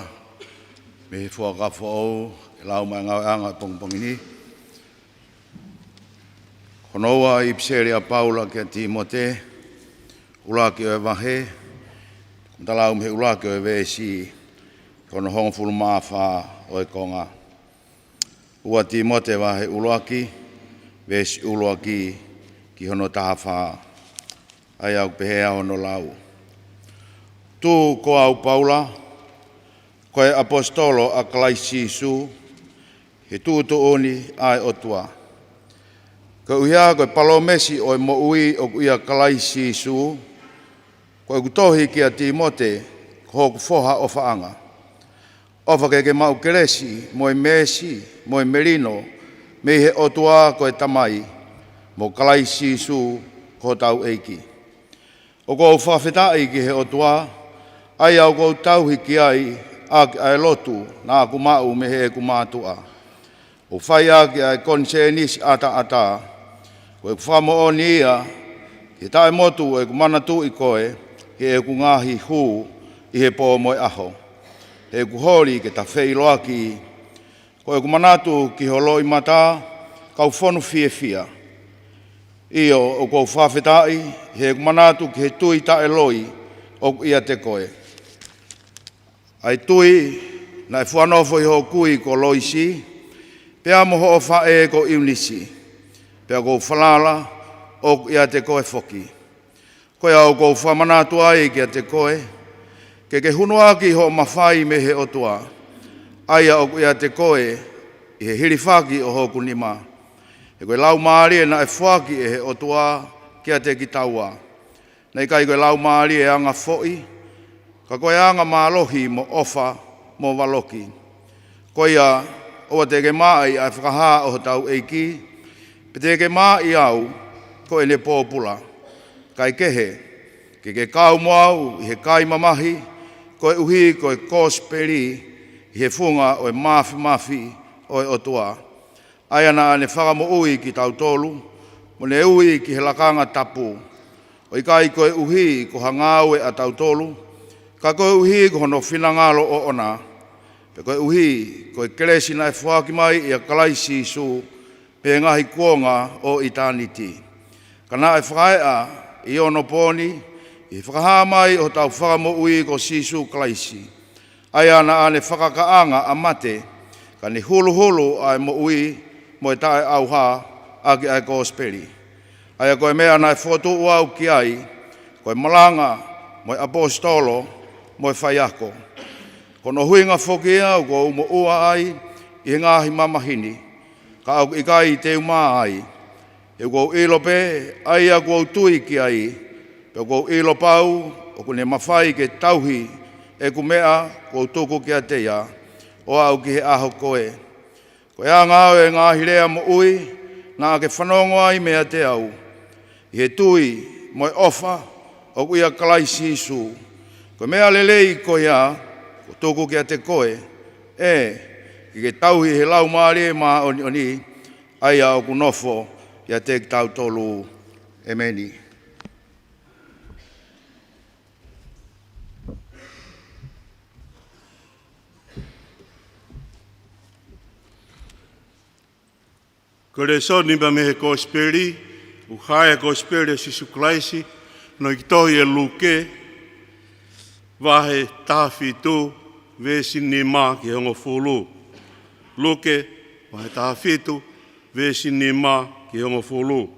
mei he Fuakava Foʻou, ʻe lau mai e ngāueʻanga ʻo e pongipongi ni. Ko hono ua ʻipiseli ʻa Paula kia Tīmote, ʻuluaki ʻo e vahe, ko e talau mei he ʻuluaki ʻo e veesi, ko hono hongofulu mā fā ʻo e konga. Ua Tīmote vahe ʻuluaki, veesi ʻuluaki ki hono taha fā. ʻA ia ʻoku pehē hono lau. Tuku au Paula, ko e ʻaposetolo ʻa Kalaisi Sīsū, he tuʻutuʻuni ʻa e ʻOtua. Koeʻuhi ko e palōmesi ʻo e moʻui ʻoku ʻia Kalaisi Sīsū, ko ʻeku tohi kia Tīmote, ko hoku foha ʻofaʻanga. ʻOfa ke ke maʻu kelesi, mo e meesi, mo e melino, mei he ʻOtua ko e Tamai, mo Kalaisi Sīsū ko hotau ʻEiki. ʻOku ou fakafetaʻi ki he ʻOtua, ʻa ia ʻoku ou tauhi ki ai ʻaki ʻa e lotu naʻa ku maʻu mei heʻeku mātuʻa. ʻOku fai ʻaki ʻa e konisēnisi ʻataʻatā, ko ʻeku fakamoʻoni ia, ki he taʻemotu ʻeku manatuʻi koe, ki heʻeku ngaahi hū ʻi he pō mo e ʻaho. He ʻoku holi ke ta feʻiloaki, ko ʻeku manatu ki ho loʻimata, kau fonu fiefia. ʻIo, ʻoku ou fakafetaʻi, he ʻoku ou manatu ki he tui taʻeloi ʻoku ʻiate koe. ʻA e tui naʻe fuanofo ʻi hoʻo kui ko Loisi, pea mo hoʻo faʻē ko ʻIunisi, pea ʻoku ou falala ʻoku ʻiate koe foki. Ko ia ʻoku ou fakamanatu ai kiate koe, ke ke hunuaki hoʻo mafai mei he ʻOtua, ʻa ia ʻoku ʻiate koe ʻi he hilifaki ʻo hoku nima. He ko e Laumālie naʻe foaki ʻe he ʻOtua kiate kitaua. Naʻe ʻikai ko e laumālie anga foʻi, ka ko e anga mālohi mo ʻofa mo valoki. Ko ia, ʻoua te ke maʻi ʻa e fakahā ʻo hotau ʻEiki, pe te ke maʻi au, ko ʻene pōpula. Kae kehe, ke ke kau mo au ʻi he kai mamahi, koeʻuhi ko e kosipeli ʻi he funga ʻo e māfimafi ʻo e ʻOtua. ʻA ia naʻa ne fakamoʻui kitautolu, mo ne ui ki he lakanga tapu. ʻO ʻikai koeʻuhi ko ha ngāue ʻatautolu, ka koeʻuhi ko hono finangalo ʻoʻona. Pea koeʻuhi ko e kelesi naʻe foaki mai ʻia Kalaisi Sīsū, mei he ngaahi kuonga ʻo ʻitāniti. Ka naʻe fakaeʻa ʻi onopooni, ʻi he fakahā mai ʻo hotau Fakamoʻui ko Sīsū Kalaisi. ʻA ia naʻa ne fakakaʻanga ʻa mate, ka ne huluhulu ʻa e moʻui mo e taʻeʻauha ʻaki ʻa e kosipeli. ʻA ia ko e meʻa naʻe fokotuʻu au ki ai, ko e malanga, mo e ʻaposetolo, mo e faiako. Ko hono ʻuhinga foki ia ʻoku ou moʻua ai ʻi he ngaahi mamahi ni, ka ʻoku ʻikai te u mā ai. He ʻoku ou ʻilo pē, ʻa ia ʻoku ou tui ki ai, pea ʻoku ou ʻilo pau, ʻoku ne mafai ke tauhi ʻeku meʻa kuo u tuku kiate ia, ʻo aʻu ki he ʻaho ko ē. Ko e anga ʻo e ngaahi lea moʻui, naʻa ke fanongo ai meiate au, ʻi he tui mo e ʻofa ʻoku ʻia Kalaisi Sīsū. Ko e meʻa lelei ko ia, kuo u tuku kiate koe, ʻe, ke ke tauhi he Laumālie Māʻoniʻoni, ʻa ia ʻoku nofo ʻiate kitautolu. ʻEmeni. Ko e lēsoni mei he kosipeli, ʻoku hā ʻi he kosipeli ʻo Sīsū Kalaisi, naʻe tohi ʻe Luke, vahe taha fitu, veesi nima ki he hongofulu. Luke, vahe taha fitu, veesi nima ki he hongofulu.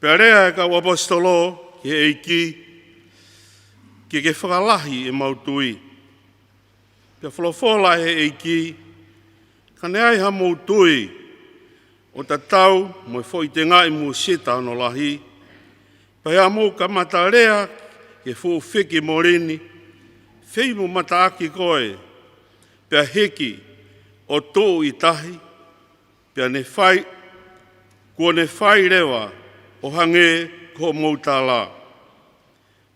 Pea lea ʻa e kau ʻaposetolo ki he ʻEiki, ke ke fakalahi ʻemau tui. Pea folofola ʻe he ʻEiki, ka ne ʻi ai hamou tui, ʻo tatau mo e foʻi tengaʻi mūsita hono lahi, pea ʻi haʻamou kamata lea ki he fuʻu fiki moli ni, fei mo mataʻaki koe, pea hiki ʻo tuʻu ʻi tahi, pea ne fai, kuo ne fai leva ʻo hangē ko hoʻomou tala.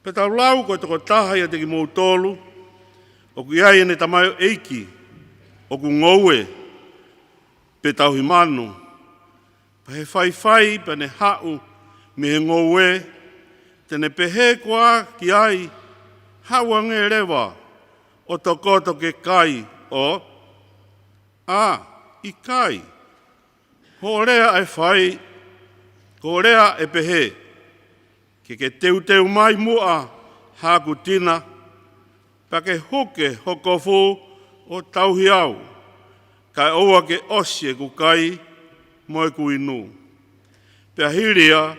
Pea tau lau ko e tokotaha ʻiate kimoutolu, ʻoku ʻi ai ʻene tamaioʻeiki, ʻoku ngoue, pe tauhi manu. Pea ʻi he faifai, pea ne haʻu mei he ngoue, te ne pehē koā ki ai, Haʻu angē leva ʻo tokoto ke kai ʻo? ʻĀ, ʻikai. Hoʻo lea ʻe fai, ko hoʻo lea ʻe pehē, ke ke teuteu mai muʻa haʻaku tina, pea ke huke ho kofu ʻo tauhi au, kae ʻoua ke ʻosi ʻeku kai mo ʻeku inu. Pea hili ia,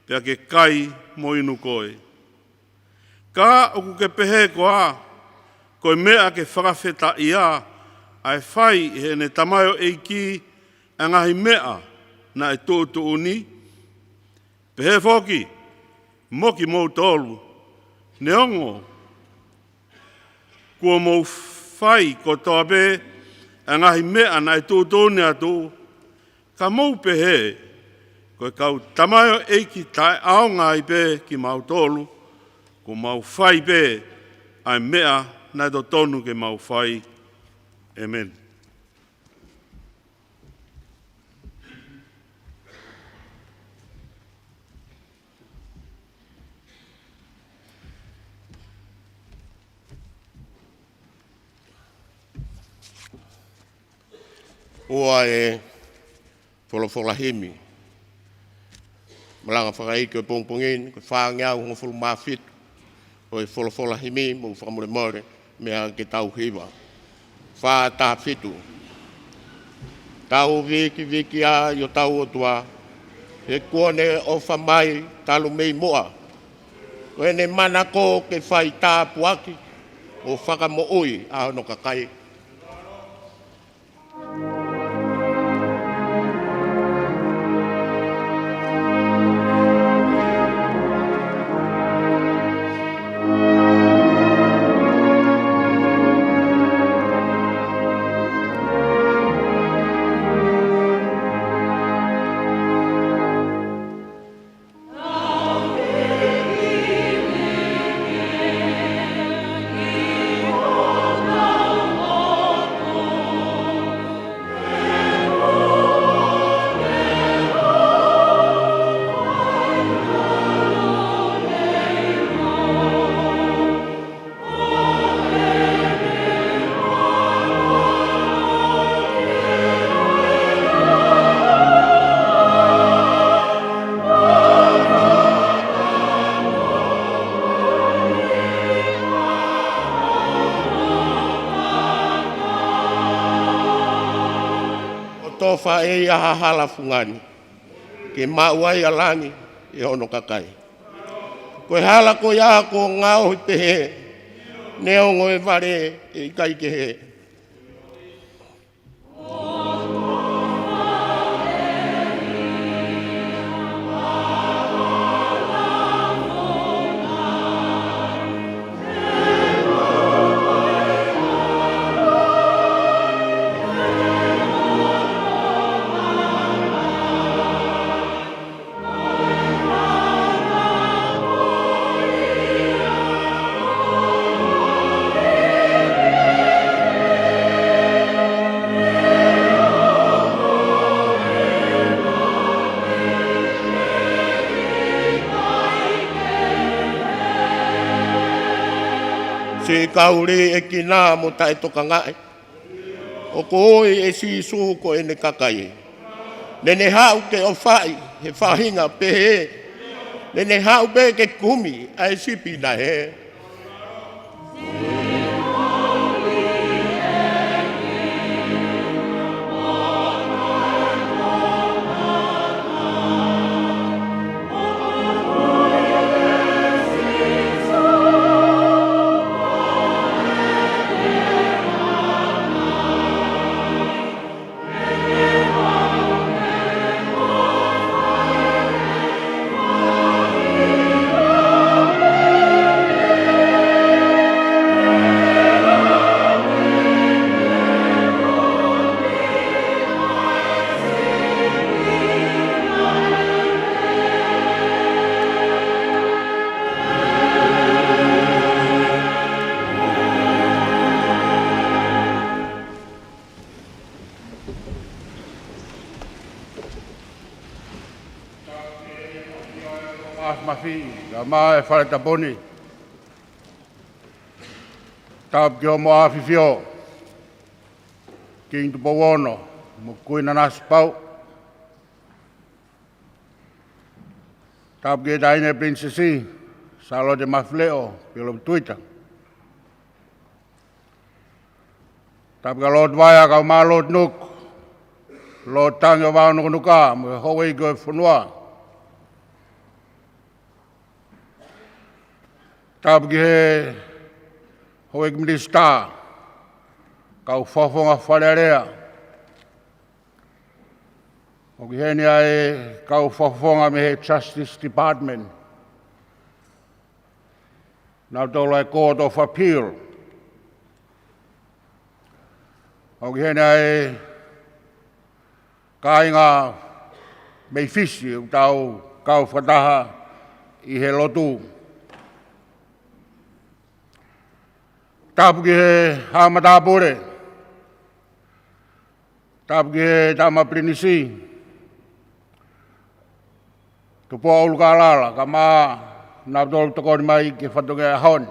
pea ke kai mo inu koe. Ka ʻoku ke pehē koā, ko e meʻa ke fakafetaʻia ʻa e fai ʻe heʻene tamaioʻeiki ʻa e ngaahi meʻa naʻe tuʻutuʻuni? Pehē foki mo kimoutolu, neongo kuo mou fai kotoa pē ʻa e ngaahi meʻa naʻe tuʻutuʻuni atu, ka mou pehē, ko e kau tamaioʻeiki taʻeʻaonga ai pē kimautolu, kuo mau fai pē ʻa e meʻa naʻe totonu ke mau fai. ʻĒmeni. Ua e folofola himi. Malanga fakaʻeiki ʻo e pongipongi ni, ko e fāngeau hongofulu mā fitu ʻo e folofola himi, mou fakamolemole, meʻa ke tau hiva. Fā taha fitu. Tau vikiviki ā ʻi hotau ʻOtua, he kuo ne ʻofa mai talu mei muʻa. Ko ʻene manako ke fai tāpuaki ʻo fakamoʻui ʻa hono kakai. ʻO tofa ʻe ia ha hala fungani, ke maʻu ai ʻa langi ʻe hono kakai. Ko e hala ko ia kuo ngaohi pehē, neongo e vale ʻe ʻikai kehe. Siʻi kau liʻekina mo taʻetokangaʻi, ʻoku ui ʻe Sīsū ko ʻene kakai. Naʻa ne haʻu ke ʻofaʻi he faʻahinga pehē. Naʻa ne haʻu pē ke kumi ʻa e sipi naʻe hē. Mafi, ka mā e fale taponi. Tapu ki hoʻomo ʻAfifio, Kingi Tupou Ono, mo Kuini Nanasipauʻu. Tapu ki he Taʻahine Pilinisesi, Sālote Mafileʻo Pilotu Tuita. Tapu ki he Lord Vaea, kae ʻumaʻā Lord Nuku, Lord Tangi ʻo Vao Nukunuka, mo e houʻeiki ʻo e fonua. Tapu ki he houʻeiki minisitā, kau fakafofonga Fale Alea. ʻOku ʻi heni ʻa e kau fakafofonga mei he Justice Department, nautolu ʻa e Court of Appeal. ʻOku ʻi heni ʻa e kāinga mei Fisi, ʻoku tau kau fakataha ʻi he lotu. Tapu ki he Haʻa Matāpule. Tapu ki he Tama Pilinisi, Tupuʻa ʻUlukalala, kae ʻumaʻā nautolu tokoni mai ki he fatongia ʻo e ʻaho ni.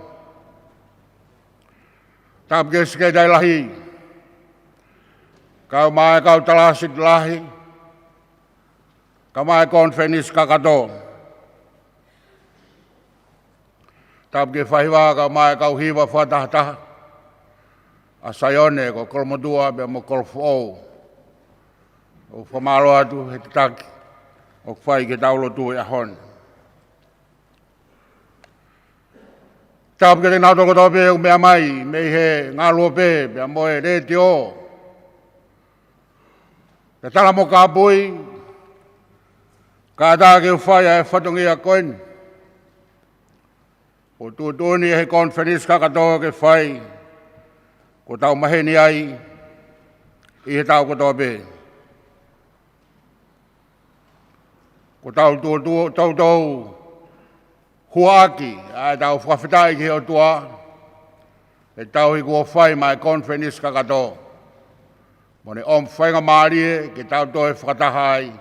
Tapu ki he Sekelitali Lahi, kae ʻumaʻā e kau talāsiti lahi, kae ʻumaʻā e konifelenisi kakato. Tapu ki he Faiva, kae ʻumaʻā e kau hiva fakatahataha ʻa Saione, ko Kolomotuʻa pea mo Kolofoʻou. ʻOku fakamālō atu he tataki ʻoku fai ki heʻetau lotu he ʻaho ni. Tapu kiate kinautolu kotoa pē ʻoku meʻa mai mei he ngaluope pea mo e letiō, pea tala mo kāpui, kātaki ke fai ʻa e fatongia ko eni. ʻOku tuʻutuʻuni ʻe he konifelenisi kakato ke fai, kuo tau maheni ai ʻi he taʻu kotoa pē. Kuo tau tuʻutuʻu, toutou huaʻaki ʻa ʻetau fakafetaʻi ki he ʻOtua, he tauhi kuo fai maʻa e konifelenisi kakato. Mo ʻene ʻomi faingamālie ke tau toe fakataha ai,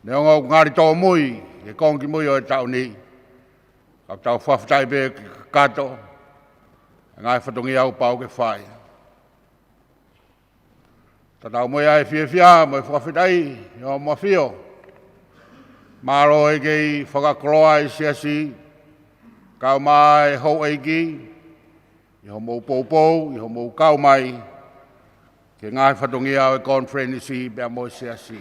neongo ʻoku ngali tōmui he konga kimui ʻo e taʻu ni. Ka tau fakafetaʻi pē ke kakato e ngaahi fatongia ʻoku pau ke fai. Tatau mo ia e fiefia mo e fakafetaʻi ʻi hoʻomo ʻAfio. Mālō e kei fakakoloa e Siasi, kae ʻumaʻā e houʻeiki, ʻi hoʻomou poupou, ʻi hoʻomou kau mai ki he ngaahi fatongia ʻo e konifelenisi pea mo e Siasi.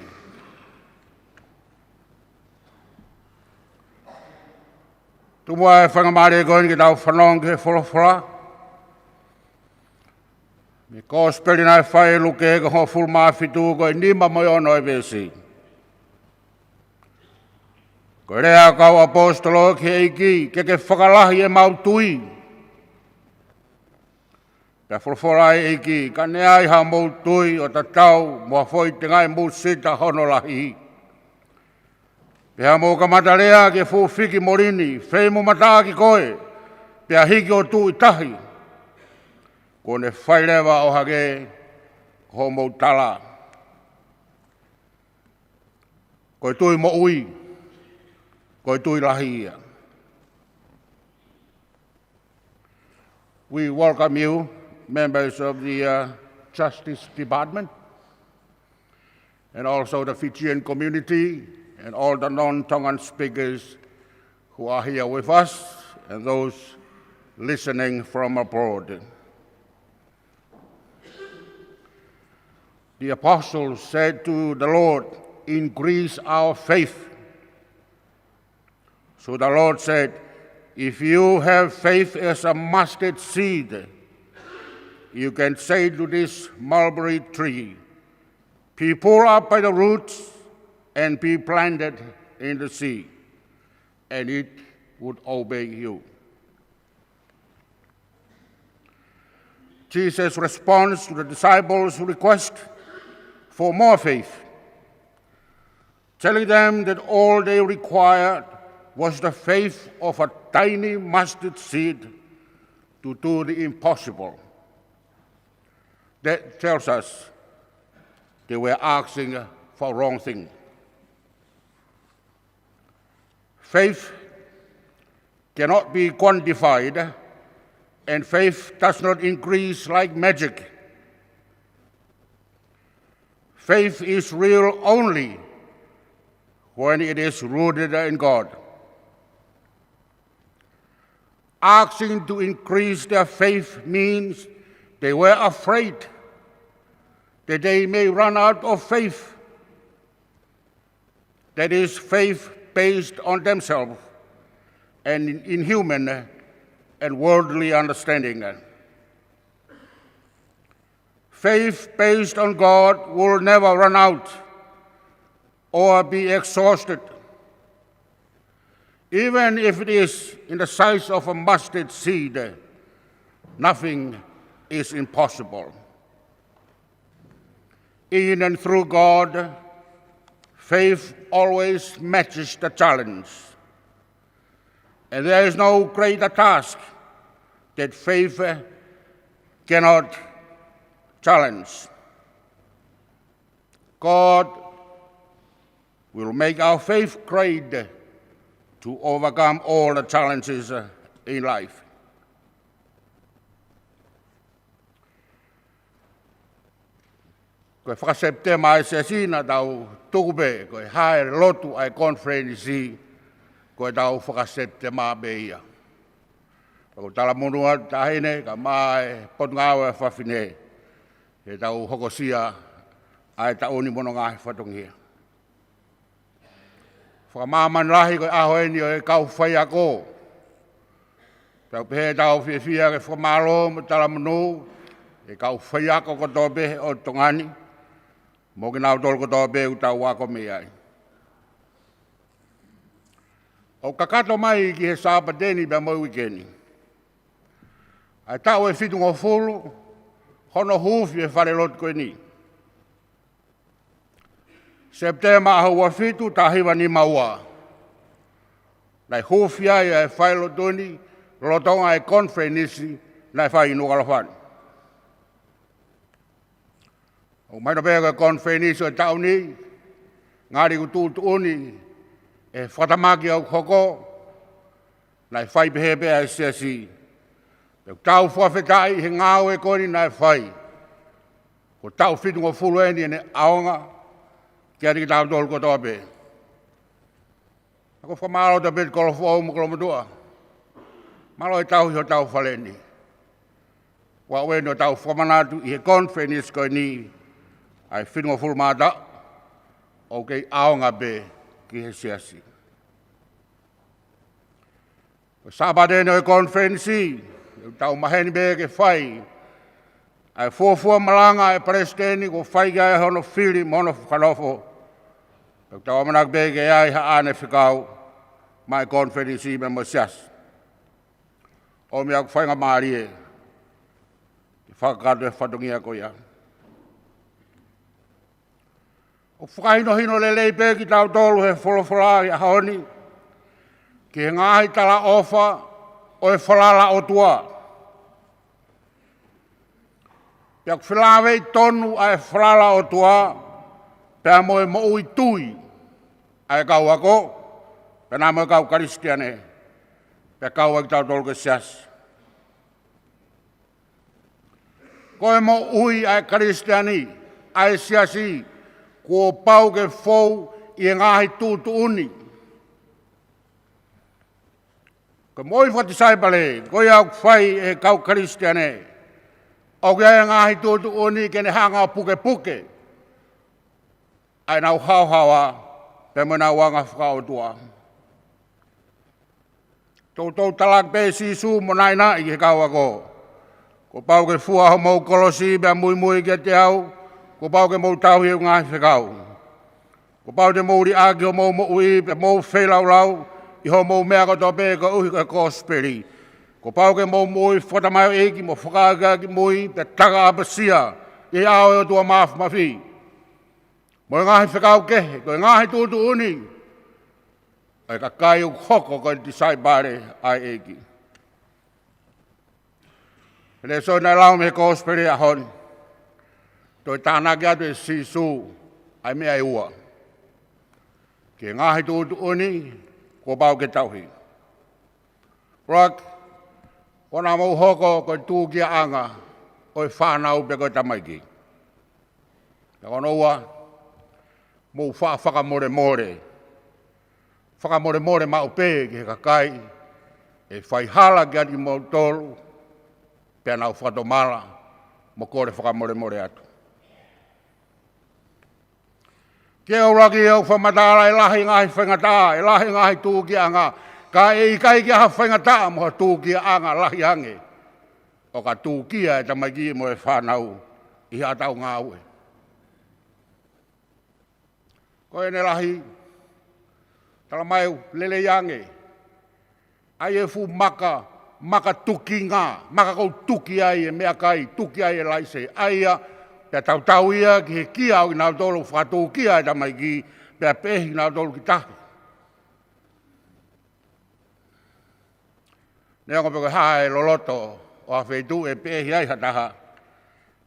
Tuku muʻa e faingamālie ko eni ke tau fanongo ki he folofola mei he Kosipeli naʻe fai ʻe Luke, ko e hongofulu mā fitu, ko e nima mo e ono e veesi. Ko e lea ʻa e kau ʻaposetolo ki he ʻEiki, ke ke fakalahi ʻemau tui. Pea folofola ʻa e ʻEiki, ka ne ʻi ai haʻamou tui ʻo tatau mo ha foʻi tengaʻi musita hono lahi, pea mou kamata lea ki he fuʻu fiki moli ni, fei mo mataʻaki koe, pea hiki ʻo tuʻu ʻi tahi, kuo ne fai leva ʻo hangē ko hoʻomou tala. Ko e tui moʻui, ko e tui lahi ia. We welcome you, members of the, uh, Justice Department, and also the Fijian community, and all the non-Tongan speakers who are here with us, and those listening from abroad. The apostles said to the Lord, "Increase our faith." So the Lord said, "If you have faith as a mustard seed, you can say to this mulberry tree, 'Be pulled up by the roots and be planted in the sea,' and it would obey you." Jesus responds to the disciples' request for more faith, telling them that all they required was the faith of a tiny mustard seed to do the impossible. That tells us they were asking for a wrong thing. Faith cannot be quantified And faith does not increase like magic. Faith is real only when it is rooted in God. Asking to increase their faith means they were afraid that they may run out of faith. That is faith based on themselves and in, in human and worldly understanding. Faith based on God will never run out or be exhausted. Even if it is in the size of a mustard seed, nothing is impossible. In and through God, faith always matches the challenge. And there is no greater task that faith cannot challenge. God will make our faith great to overcome all the challenges in life. Ko e faka-Sepitema ʻa e Siasi naʻa tau tuku pē ko e hā e lotu ʻa e konifelenisi, ko e tau faka-Sepitema pē ia. Pea ʻoku talamonū atu taʻahine kae ʻumaʻā e Potungāue ʻa Fafine he tau hokosia ʻa e taʻu ni mo hono ngaahi fatongia. Fakamāmani lahi ko e ʻaho eni ʻo e kau faiako. Pea ʻoku pehē ʻetau fiefia ke fakamālō mo talamonū ʻi he kau faiako kotoa pē ʻo Tonga ni mo kinautolu kotoa pē ʻoku tau ako mei ai. ʻOku kakato mai ki he Sāpate ni pea mo e uike ni ʻa e taʻu ʻe fitungofulu hono huufi e falelotu ko eni. Sepitema ʻaho ua fitu, taha hiva nima ua. Naʻe huufi ai ʻa e falelotu ni lolotonga e konifelenisi naʻe fai ʻi Nukuʻalofa ni. ʻOku mahino pē ko e konifelenisi ʻo e taʻu ni, ngali ʻoku tuʻutuʻuni ʻe he fakatamaki ʻoku hoko, naʻe fai pehē pē ʻa e Siasi. Pea ʻoku tau fakafetaʻi he ngāue ko eni naʻe fai. Ko e taʻu fitungofulu eni ʻene ʻaonga kiate kitautolu kotoa pē. ʻOku ou fakamālō atu pē ki Kolofoʻou mo Kolomotuʻa. Mālō e tauhi hotau fale ni. Pea ʻoku eni ʻoku tau fakamanatu ʻi he konifelenisi ko eni ʻa e fitungofulu mā taʻu ʻoku kei ʻaonga pē ki he Siasi. Ko e Sāpate eni ʻo e konifelenisi, ʻoku tau maheni pē ke fai ʻa e fuofua malanga ʻa e Palesiteni kuo fai ki ai hono fili mo hono fakanofo. Pea ʻoku tau ʻamanaki pē ke ʻi ai haʻane fekau maʻá e konifelenisi pea mo e Siasi. ʻOmi ʻeku faingamālie ke fakakakato e fatongia ko ia. ʻOku fakahinohino lelei pē kitautolu he folofola ʻi he ʻaho ni ki he ngaahi talaʻofa ʻo e falala ʻOtua. Pea ʻoku felāveʻi tonu ʻa e falala ʻOtua pea mo e moʻui tui ʻa e kau ako, pea mo e kau Kalisitiane, pea kau ai kitautolu ko e Siasi. Ko e moʻui ʻa e Kalisitiane, ʻa e Siasi, kuo pau ke fou ʻi he ngaahi tuʻutuʻuni. Ko e moʻui fakatisaipale ko ia ʻoku fai ʻe he kau Kalisitiane, ʻoku ʻi ai e ngaahi tuʻutuʻuni ke ne hanga ʻo pukepuke ʻa ʻenau haohaoa pea mo ʻenau anga fakaʻotua. Toutou talaki pē ʻe Sīsū mo naʻinaʻi ki he kau ako: Kuo pau ke fua homou kolosi pea muimui kiate au. Kuo pau ke mou tauhi ʻeku ngaahi fekau. Kuo pau te mou liʻaki homou moʻui pea mou feilaulau ʻi hoʻomou meʻa kotoa pē koeʻuhi ko e kosipeli. Kuo pau ke mou moʻui fakatamaioʻeiki mo fakaʻakiʻakimui pea taka ʻapasia ʻi he ʻao ʻo e ʻOtua Māfimafi. Mo e ngaahi fekau kehe, ko e ngaahi tuʻutuʻuni ʻa e kakai ʻoku hoko ko e tisaipale ʻa e ʻEiki. He lēsoni naʻe lau mei he kosipeli he ʻaho ni, toe tānaki atu ʻe Sīsū ʻa e meʻa ʻe ua ki he ngaahi tuʻutuʻuni kuo pau ke tauhi. ʻUluaki, Ko ʻenau mou hoko ko e tūkiaʻanga ʻo e fānau pe ko e tamaiki. Pea ko hono ua, mou faʻa fakamolemole. Fakamolemole maʻu pē ki he kakai ʻe fai hala kiate kimoutolu, pea nau fakatomala mo kole fakamolemole atu. Ke ʻuluaki ʻoku fakamatala ʻe lahi ngaahi faingataʻa, ʻe lahi ngaahi tūkiaʻanga, ka ʻe ʻikai ke ʻi ai ha faingataʻa mo ha tūkiaʻanga lahi ange ʻo ka tūkia e tamaiki mo e fānau ʻi haʻatau ngāue. Ko ʻene lahi, talamai ʻoku lelei ange ʻa e fuʻu maka, maka tukinga, maka ʻoku tuki ai e meʻakai, tuki ai e laise, ʻa ia, pea tautau ia ki he kia ʻo kinautolu fakatūkia e tamaiki, pea peʻehi kinautolu ki tahi. Neongo pe ko e hā e loloto ʻo ha feituʻu ʻe peʻehi ai ha taha,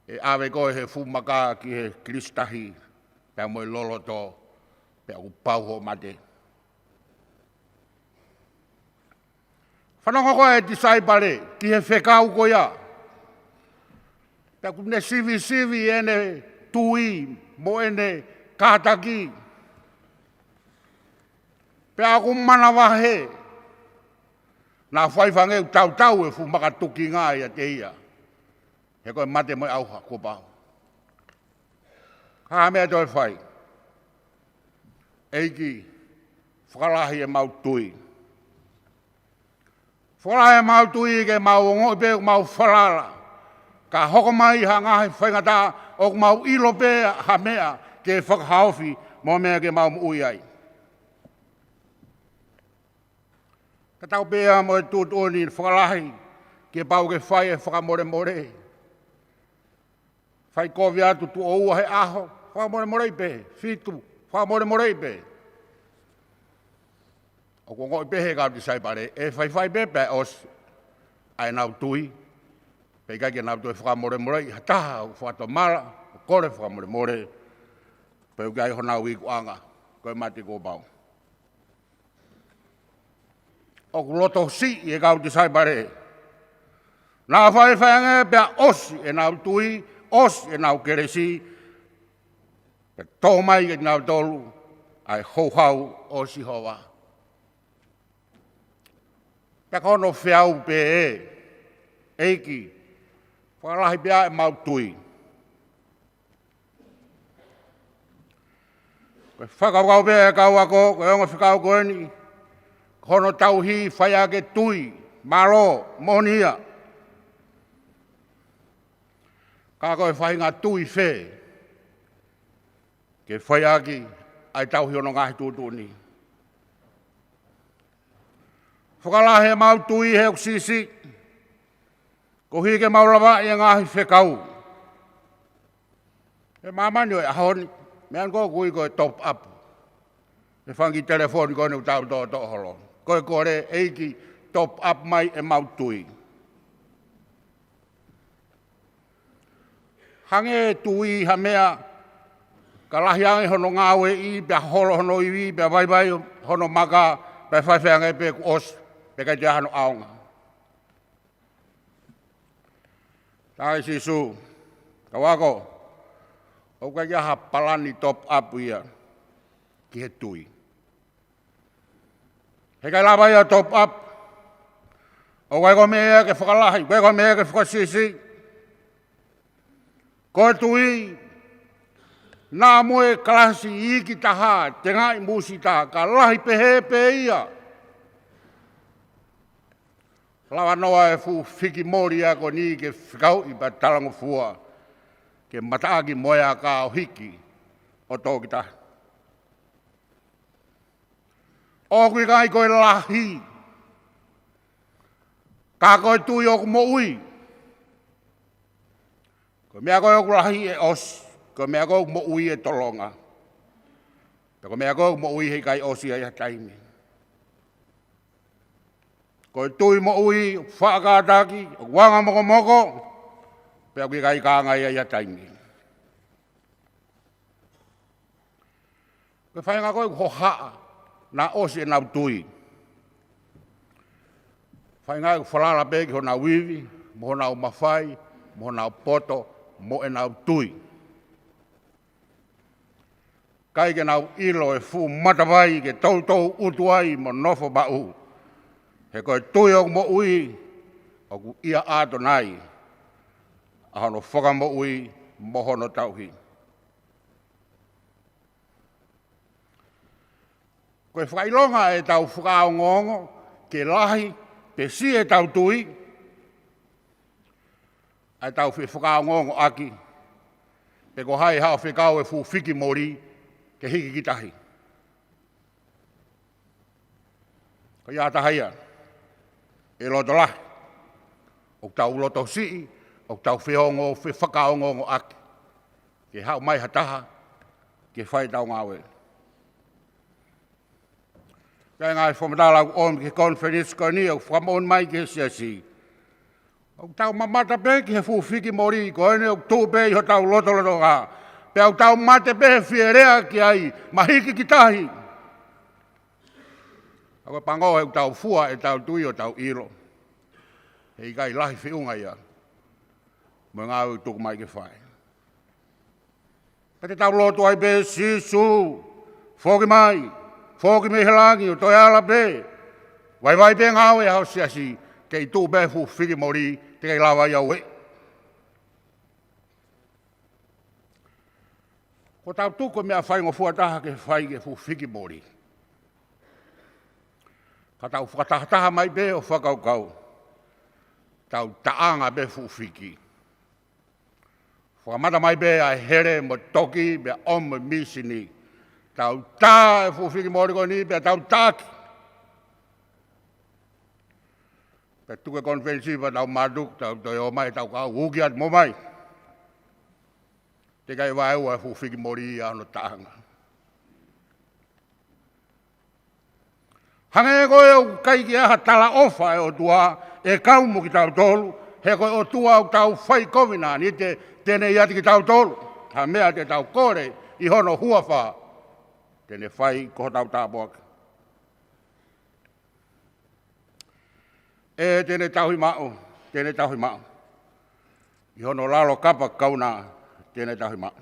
ʻe ʻave koe he fuʻu maka ki he kilisi tahi, pea mo e loloto, pea ʻoku pau hoʻo mate. Fanongo ko e tisaipale ki he fekau ko ia. Pea ʻoku ne sivisivi ʻene tui mo ʻene kātaki. Pea ʻoku manavahē. Naʻa faifangeu tautau e fuʻu maka tukinga ʻiate ia. He ko e mate mo e ʻauha kuo pau. Ka ko e meʻa toe fai. ʻEiki, fakalahi ʻemau tui. Fakalahi ʻemau tui ke mau ongoʻi pē ʻoku mau falala. Ka hoko mai ha ngaahi faingataʻa ʻoku mau ʻilo pē ha meʻa ke fakahaofi mo e meʻa ke mau moʻui ai. Ka tau pehē mo e tuʻutuʻuni fakalahi, ke pau ke fai e fakamolemole. Fai kovi atu tuʻo ua he ʻaho, fakamolemoleʻi pē, fitu, fakamolemoleʻi pē. ʻOku ongoʻi pē he kau tisaipale, ʻe faifai pē pea ʻosi ʻa ʻenau tui, pea ʻikai ke nau toe fakamolemoleʻi ha taha ʻoku fakatomala, ʻo kole fakamolemole, pea ʻoku ʻi ai honau ikuʻanga, ko e mate kuo pau. ʻOku loto siʻi e kau tisaipale. Naʻa faifai ange pea ʻosi ʻenau tui, ʻosi ʻenau kelesi, pea tō mai kiate kinautolu ʻa e houhau ʻo Sihova. Pea ko hono feau pē ē, ʻEiki, fakalahi pē ʻemau tui. Ko e fakakaukau pē ʻa e kau ako, ko e ongo fekau ko eni, ko hono tauhi fai ʻaki e tui, mālō, moʻoni ia. Ka ko e faʻahinga tui fē, ke fai ʻaki ʻa e tauhi hono ngaahi tuʻutuʻuni. Fakalahi ʻemau tui he ʻoku siʻisiʻi, koeʻuhi ke mau lavaʻi e ngaahi fekau. He māmani ʻo e ʻaho ni, meʻa ko ē ʻoku ui ko e top up. He fanga kiʻi telefoni ko eni ʻoku tau toʻotoʻo holo. Ko e kole, ʻEiki, top up mai ʻemau tui. Hangē e tui ha meʻa, ka lahi ange hono ngāueʻi, pea holo hono ivi, pea vaivai hono maka, pea faifai ange pē kuo ʻosi, pea ʻikai toe ʻi ai hano ʻaonga. Tala ʻe Sīsū, kau ako, ʻoku ʻikai ha palani top up ia ki he tui. He ʻikai lava ia top up. ʻOku ʻikai ko e meʻa ia ke fakalahi, ʻikai ko e meʻa ia ke fakasiʻisiʻi. Ko e tui, naʻa mo e kalasi iiki taha, tengaʻi mūsita, ka lahi pehē pē ia. Lava noa e fuʻu fiki moli ia ko eni ke fekauʻi pea talangofua, ke mataʻaki mo e aka ʻo hiki ʻo tō ki tahi. ʻOku ʻikai ko e lahi, ka ko e tui ʻoku moʻui. Ko e meʻa ko ē ʻoku lahi ʻe ʻosi, ko e meʻa ko ē ʻoku moʻui ʻe tolonga. Pea ko e meʻa ko ē ʻoku moʻui he ʻikai ʻosi ia ʻi ha taimi. Ko e tui moʻui, faʻa kātaki, ʻoku anga mokomoko, pea ʻoku ʻikai kaunga ia ʻi ha taimi. Ko e faʻahinga ko ē ʻoku hohaʻa, naʻa ʻosi ʻenau tui. Faʻahinga ʻoku falala pē ki honau ivi, mo honau mafai, mo honau poto, mo ʻenau tui. ʻIkai ke nau ʻilo e fuʻu matavai ke toutou ʻutu ai mo nofo maʻu. He ko e tui ʻoku moʻui, ʻoku ʻia ʻAtonai ʻa hono fakamoʻui mo hono tauhi. Ko e fakaʻilonga ʻetau fakaongoongo ke lahi pe siʻi ʻetau tui, ʻa ʻetau fefakaongoongoʻaki pe ko hai haʻo fekau e fuʻu fiki moli ke hiki ki tahi. Ko ia taha ia, ʻe loto lahi, ʻoku tau loto siʻi, ʻoku tau feongo, fefakaongoongoʻaki ke haʻu mai ha taha ke fai ʻetau ngāue. Ka e ngaahi fakamatala ʻoku ʻomi ki he konifelenisi ko eni, ʻoku fakamoʻoni mai ki he siasi, ʻoku tau mamata pē ki he fuʻu fiki moli ko eni ʻoku tuʻu pē ʻi hotau lotolotonga, pea ʻoku tau mate pē he fie lea ki ai, mahiki ki tahi. ʻA ko e pango he ʻoku tau fua ʻetau tui ʻo tau ʻilo he ʻikai lahi feʻunga ia mo e ngāue ʻoku tuku mai ke fai. Pea te tau lotu ai pē, Sīsū, foki mai, foki mei he langi ʻo toe ala pē. Vaivai pē ngāue ʻa ho siasi, kei tuʻu pē fuʻu fiki moli, te kei lava ia ue. Ko ʻetau tuku e meʻa faingofua taha ke fai ki he fuʻu fiki moli, ka tau fakatahataha mai pē ʻo fakakaukau, tau taʻanga pē fuʻu fiki. Fakamata mai pē ʻa e hele mo toki pea ʻomi e misini. Tau tā e fuʻu fiki moli ko eni pea tau taki. Pea tuku e konifelenisi pea tau mātuku, tau toe ō mai, tau kau uki atu mo mai. Te kei vaeua e fuʻu fiki moli ia hono taʻanga. Hangē ko e ʻoku ʻikai ke ʻi ai ha talaʻofa e ʻOtua ʻe kau mo kitautolu, he ko e ʻOtua ʻoku tau fai kovinānite, te ne ʻiate kitautolu. Ha meʻa te tau kole ʻi hono huafa, te ne fai ko hotau tāpuaki. ʻE te ne tauhi maʻu, te ne tauhi maʻu. ʻI hono lalo kapa kauna, te ne tauhi maʻu.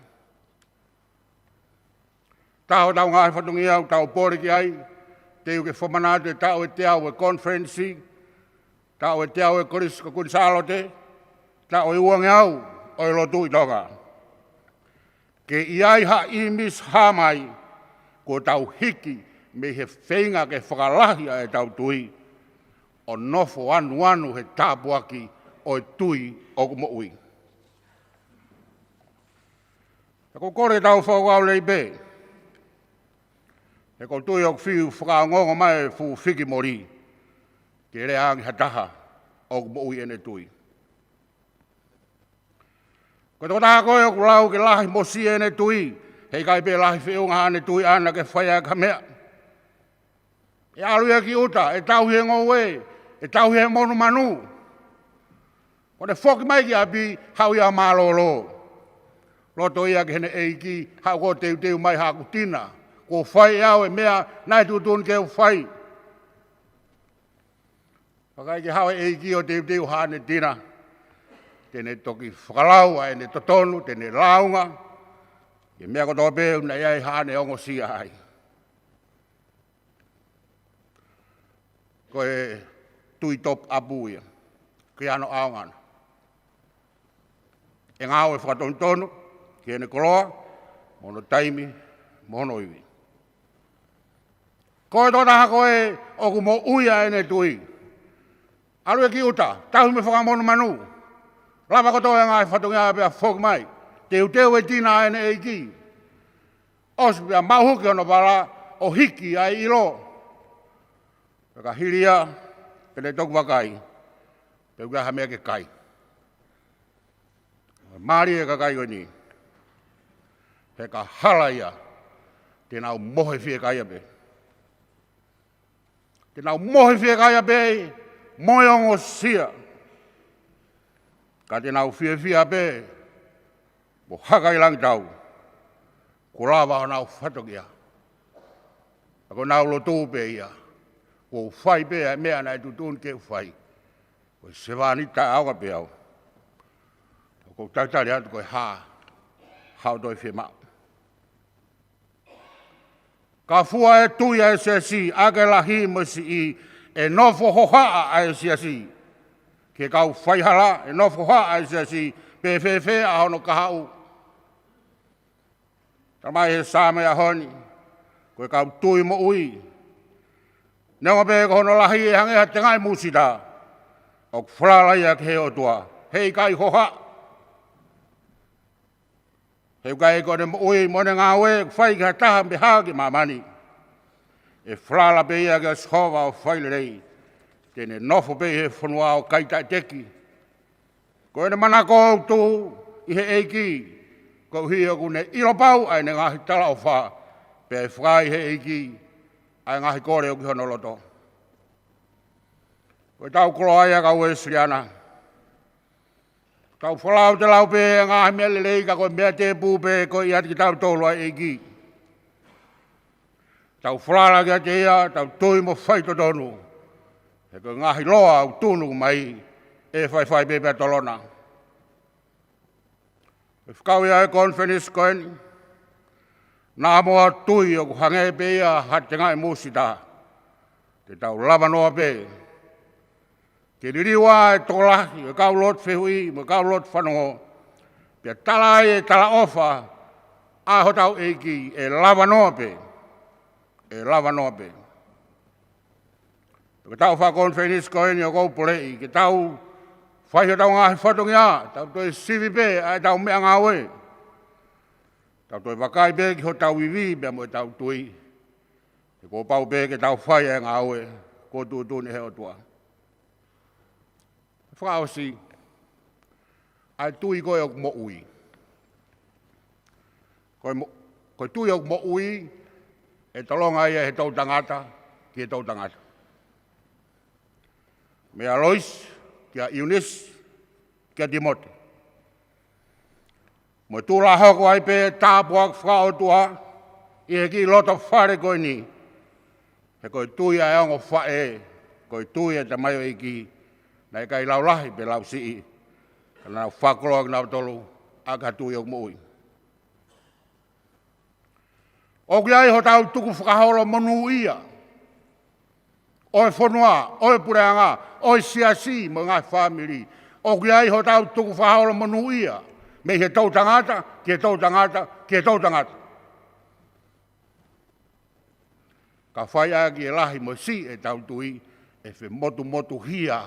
Taha hotau ngaahi fatongia ʻoku tau pole ki ai, te u ke fakamanatu e taʻu ʻe teau e konifelenisi, taʻu ʻe teau e Kolisi ko Kuini Sālote, taʻu ʻe uangeau ʻo e lotu ʻi Tonga. Ke ʻi ai ha ʻīmisi hā mai, kuo tau hiki mei he feinga ke fakalahi ʻa ʻetau tui, ʻo nofo anuanu he tāpuaki ʻo e tui ʻoku moʻui. Ka ʻoku ou kole ke tau fakakaukau lelei pē, he ʻoku ou tui ʻoku fiu fakaongoongo mai e fuʻu fiki moli ke lea ange ha taha ʻoku moʻui ʻene tui. Ko e tokotaha ko ē ʻoku lau ke lahi mo siʻi ʻene tui, he ʻikai pē lahi feʻunga haʻane tui ʻaʻana ke fai ʻaki ha meʻa. ʻE ʻalu ia ki ʻuta, ʻe tauhi e ngoue, ʻe tauhi e monumanu. Ko ʻene foki mai ki ʻapi, haʻu ia mālōlō. Loto ia ki heʻene ʻeiki, haʻu ʻo teuteu mai haʻaku tina. Kuo fai ʻe au e meʻa naʻe tuʻutuʻuni ke u fai. Ka ʻikai ke haʻu e ʻeiki ʻo teuteu haʻane tina, te ne toki fakalau ʻa ʻene totonu, te ne lāunga ki he meʻa kotoa pē ʻoku ʻi ai haʻane ongosia ai. Ko e tui top ʻapu ia, ko ia hono ʻaonga. ʻE ngāue fakatonutonu ki heʻene koloa, mo hono taimi, mo hono ivi. Ko e tokotaha ko ē ʻoku moʻui ʻa ʻene tui, ʻalu ia ki ʻuta, tauhi mo e fanga monumanu. Lava kotoa e ngaahi fatongia pea foki mai. Teuteu e tina ʻa ʻene ʻeiki. ʻOsi pea maʻu huki hono vala ʻo hiki ʻa e ʻilo. Pea ka hili ia, pea ne toki vakai pe ʻoku ʻi ai ha meʻa ke kai. Mālie e kakai ko eni. He ka hala ia, te nau mohe fiekaia pē. Te nau mohe fiekaia pē, mo e ongosia. Ka te nau fiefia pē mo hakailangitau. Kuo lava honau fatongia. Ka ko ʻenau lotu pē ia, kuo u fai pē ʻa e meʻa naʻe tuʻutuʻuni ke u fai. Ko e sevāniti taʻeʻaonga pē au. ʻOku ou talitali atu ko e hā haʻo toe fiemaʻu. Ka fua e tui ʻa e siasi ʻaki e lahi mo e siʻi, ʻe nofo hohaʻa ʻa e siasi ki he kau faihala, ʻe nofo hohaʻa ʻa e siasi pe fēfē ʻa hono kahaʻu. Talamai ʻe he Saame ʻo e ʻaho ni, ko e kau tui moʻui, neongo pē ko hono lahi ʻe hangē ha tengaʻi musita, ʻoku falala ia ki he ʻOtua, heʻikai hohaʻa. He ʻoku ʻikai ko ʻene moʻui mo ʻene ngāue ʻoku fai ki ha taha pe hā ki māmani. ʻE falala pē ia kia Sihova ʻo fai lelei. Te ne nofo pē ʻi he fonua ʻo kai taʻeteki. Ko ʻene manako ʻoku tuʻu ʻi he ʻEiki, koeʻuhi ʻoku ne ʻilo pau ʻa ʻene ngaahi talaʻofa, pea ʻe fai ʻe he ʻEiki ʻa e ngaahi kole ʻoku ʻi hono loto. Ko ʻetau koloa ia kau Uēsiliana. Tau falau te lau pē ngaahi meʻa lelei ka ko e meʻa tēpū pē ko ia ʻiate kitautolu ʻa e ʻEiki. Tau falala kiate ia, tau tui mo faitotonu. He ko e ngaahi loa ʻoku tunu mai ʻe faifai pē pea tolona. ʻE fakau ia e konifelenisi ko eni. Naʻa mo ha tui ʻoku hangē pē ia ha tengaʻi musita. Te tau lava noa pē ke liliu ʻa e tokolahi ʻo e kau lotu fehuʻi mo e kau lotu fanongo, pea tala ai e talaʻofa ʻa hotau ʻEiki, ʻe lava noa pē. ʻE lava noa pē. Ko ʻetau fakakonifelenisi ko eni ʻoku ou poleʻi ke tau fai hotau ngaahi fatongia, tau toe sivi pē ʻa ʻetau meʻangāue. Tau toe vakai pē ki hotau ivi pea mo ʻetau tui. He kuo pau pē ke tau fai ʻa e ngāue kuo tuʻutuʻuni ʻe he ʻOtua. Fakaʻosi, ʻa e tui ko ē ʻoku moʻui. Ko e mo-, ko e tui ʻoku moʻui, ʻe tolonga ia ʻe he toʻutangata ki he toʻutangata. Meia Loisi kia ʻIunisi kia Timote. Mo e tuʻu lā hoko ai pē tāpuaki fakaʻotua ʻi he kiʻi loto fale ko eni. He ko e tui ʻa e ongo faʻē, ko e tui ʻa e tamaioʻeiki, naʻe ʻikai lau lahi pe lau siʻi, ka naʻa nau fakakoloa kinautolu ʻaki ha tui ʻoku moʻui. ʻOku ʻi ai hotau tukufakaholo monūʻia ʻo e fonua, ʻo e puleʻanga, ʻo e siasi, mo e ngaahi fāmili. ʻOku ʻi ai hotau tukufakaholo monūʻia mei he toʻutangata ki he toʻutangata ki he toʻutangata. Ka fai ʻaki e lahi mo e siʻi ʻetau tui, ʻe femotumotuhia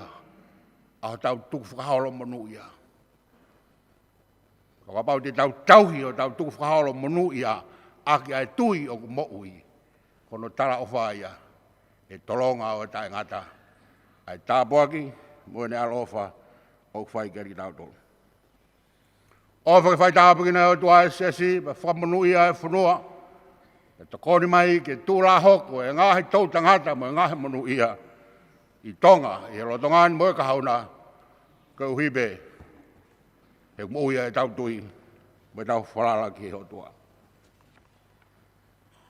ʻa hotau tukufakaholo monūʻia. Ka kapau te tau tauhi hotau tukufakaholo monūʻia ʻaki ʻa e tui ʻoku moʻui, ko hono talaʻofa ia, ʻe tolonga ʻo taʻengata ʻa e tāpuaki mo ʻene ʻaloʻofa ʻoku fai kiate kitautolu. ʻOfa ke faitāpuekina ʻe he ʻOtua e siasi, pea fakamonūʻia e fonua, pea tokoni mai ke tuʻu lā hoko e ngaahi toʻutangata mo e ngaahi monūʻia ʻi Tonga, ʻi he lolotonga ni mo e kahaʻu na, koeʻuhi pē he moʻui ʻa ʻetau tui mo ʻetau falala ki he ʻOtua.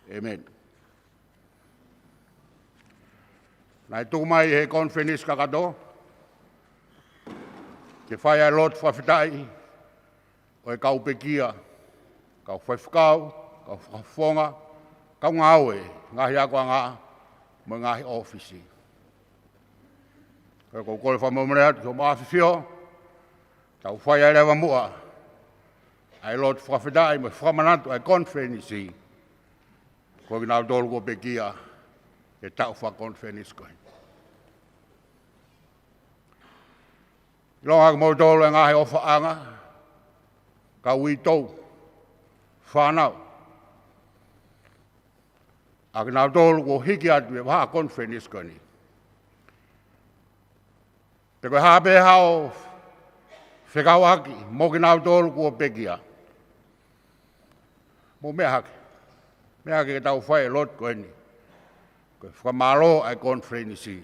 ʻĒmeni. Naʻe tuku mai ʻe he konifelenisi kakato ke fai ʻa e lotu fakafetaʻi ʻo e kau pekia, kau faifekau, kau fakafofonga, kau ngāue, ngaahi akoʻanga, mo e ngaahi ʻōfisi. Ko e kole fakamolemole atu ki hoʻomou ʻafifio, tau fai ai leva muʻa ʻa e lotu fakafetaʻi mo e fakamanatu ʻa e konifelenisi, ko kinautolu kuo pekia he taʻu fakakonifelenisi ko ē. ʻIlonga kimoutolu e ngaahi ʻofaʻanga, kau uitou, fānau, ʻa kinautolu kuo hiki atu he vahaʻa konifelenisi ko eni. Pe ko e hā pē haʻo fekauʻaki mo kinautolu kuo pekia, mou meʻa hake. Meʻa hake ke tau fai e lotu ko eni. Ko e fakamālō ʻa e konifelenisi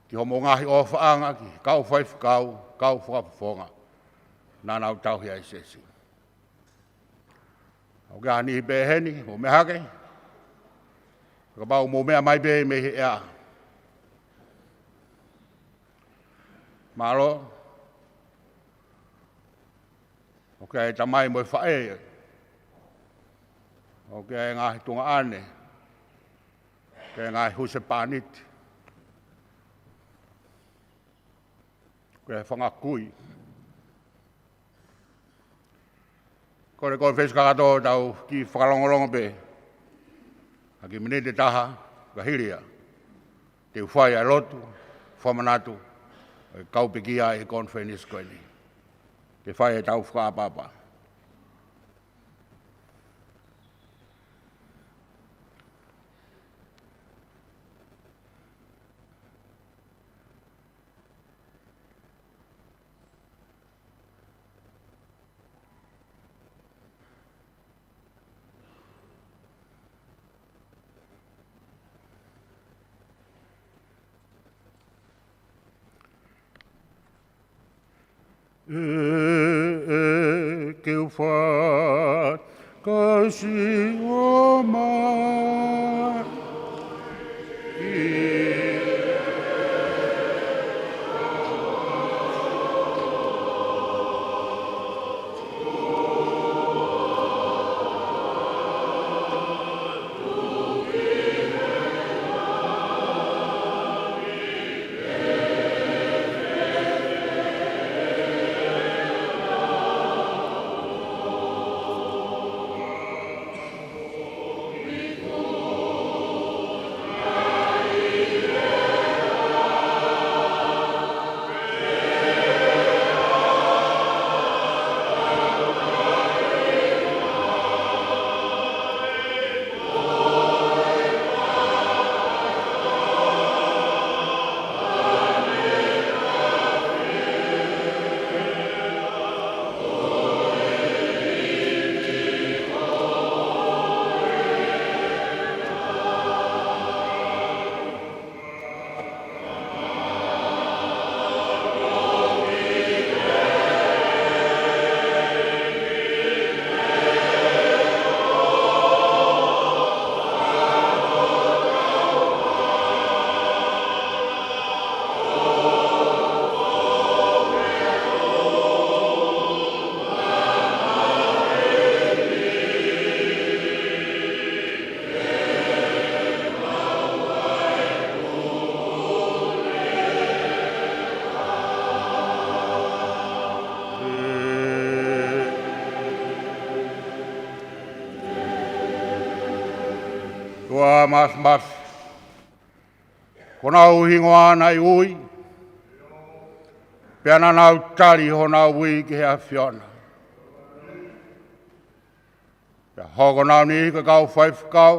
ki hoʻomou ngaahi ʻofaʻanga, ki he kau faifekau, kau fakafofonga naʻa nau tauhi ʻa e siasi. ʻOku ʻi ai ha niʻihi pē heni, mou meʻa hake. Kapau mou meʻa mai pē mei he ʻea. Mālō. ʻOku ʻi ai e tamai mo e faʻē. ʻOku ʻi ai e ngaahi tuongaʻane. ʻOku ʻi ai e ngaahi husepāniti. ʻOku ʻi ai e fanga kui. Ko e konifelenisi kakato, tau kiʻi fakalongolongo pē ha kiʻi miniti ʻe taha, ka hili ia te u fai ʻa e lotu fakamanatu ʻo e kau pekia ʻi he konifelenisi ko eni. Ke fai ʻetau fakaʻapaʻapa. ʻE, ʻe, ke u fakasiʻi mai. Tuʻa Māfimafi, ko honau hingoa naʻe ui, pea naʻa nau tali honau ui ki he ʻAfiona. Pea hoko honau niʻihi ko e kau faifekau,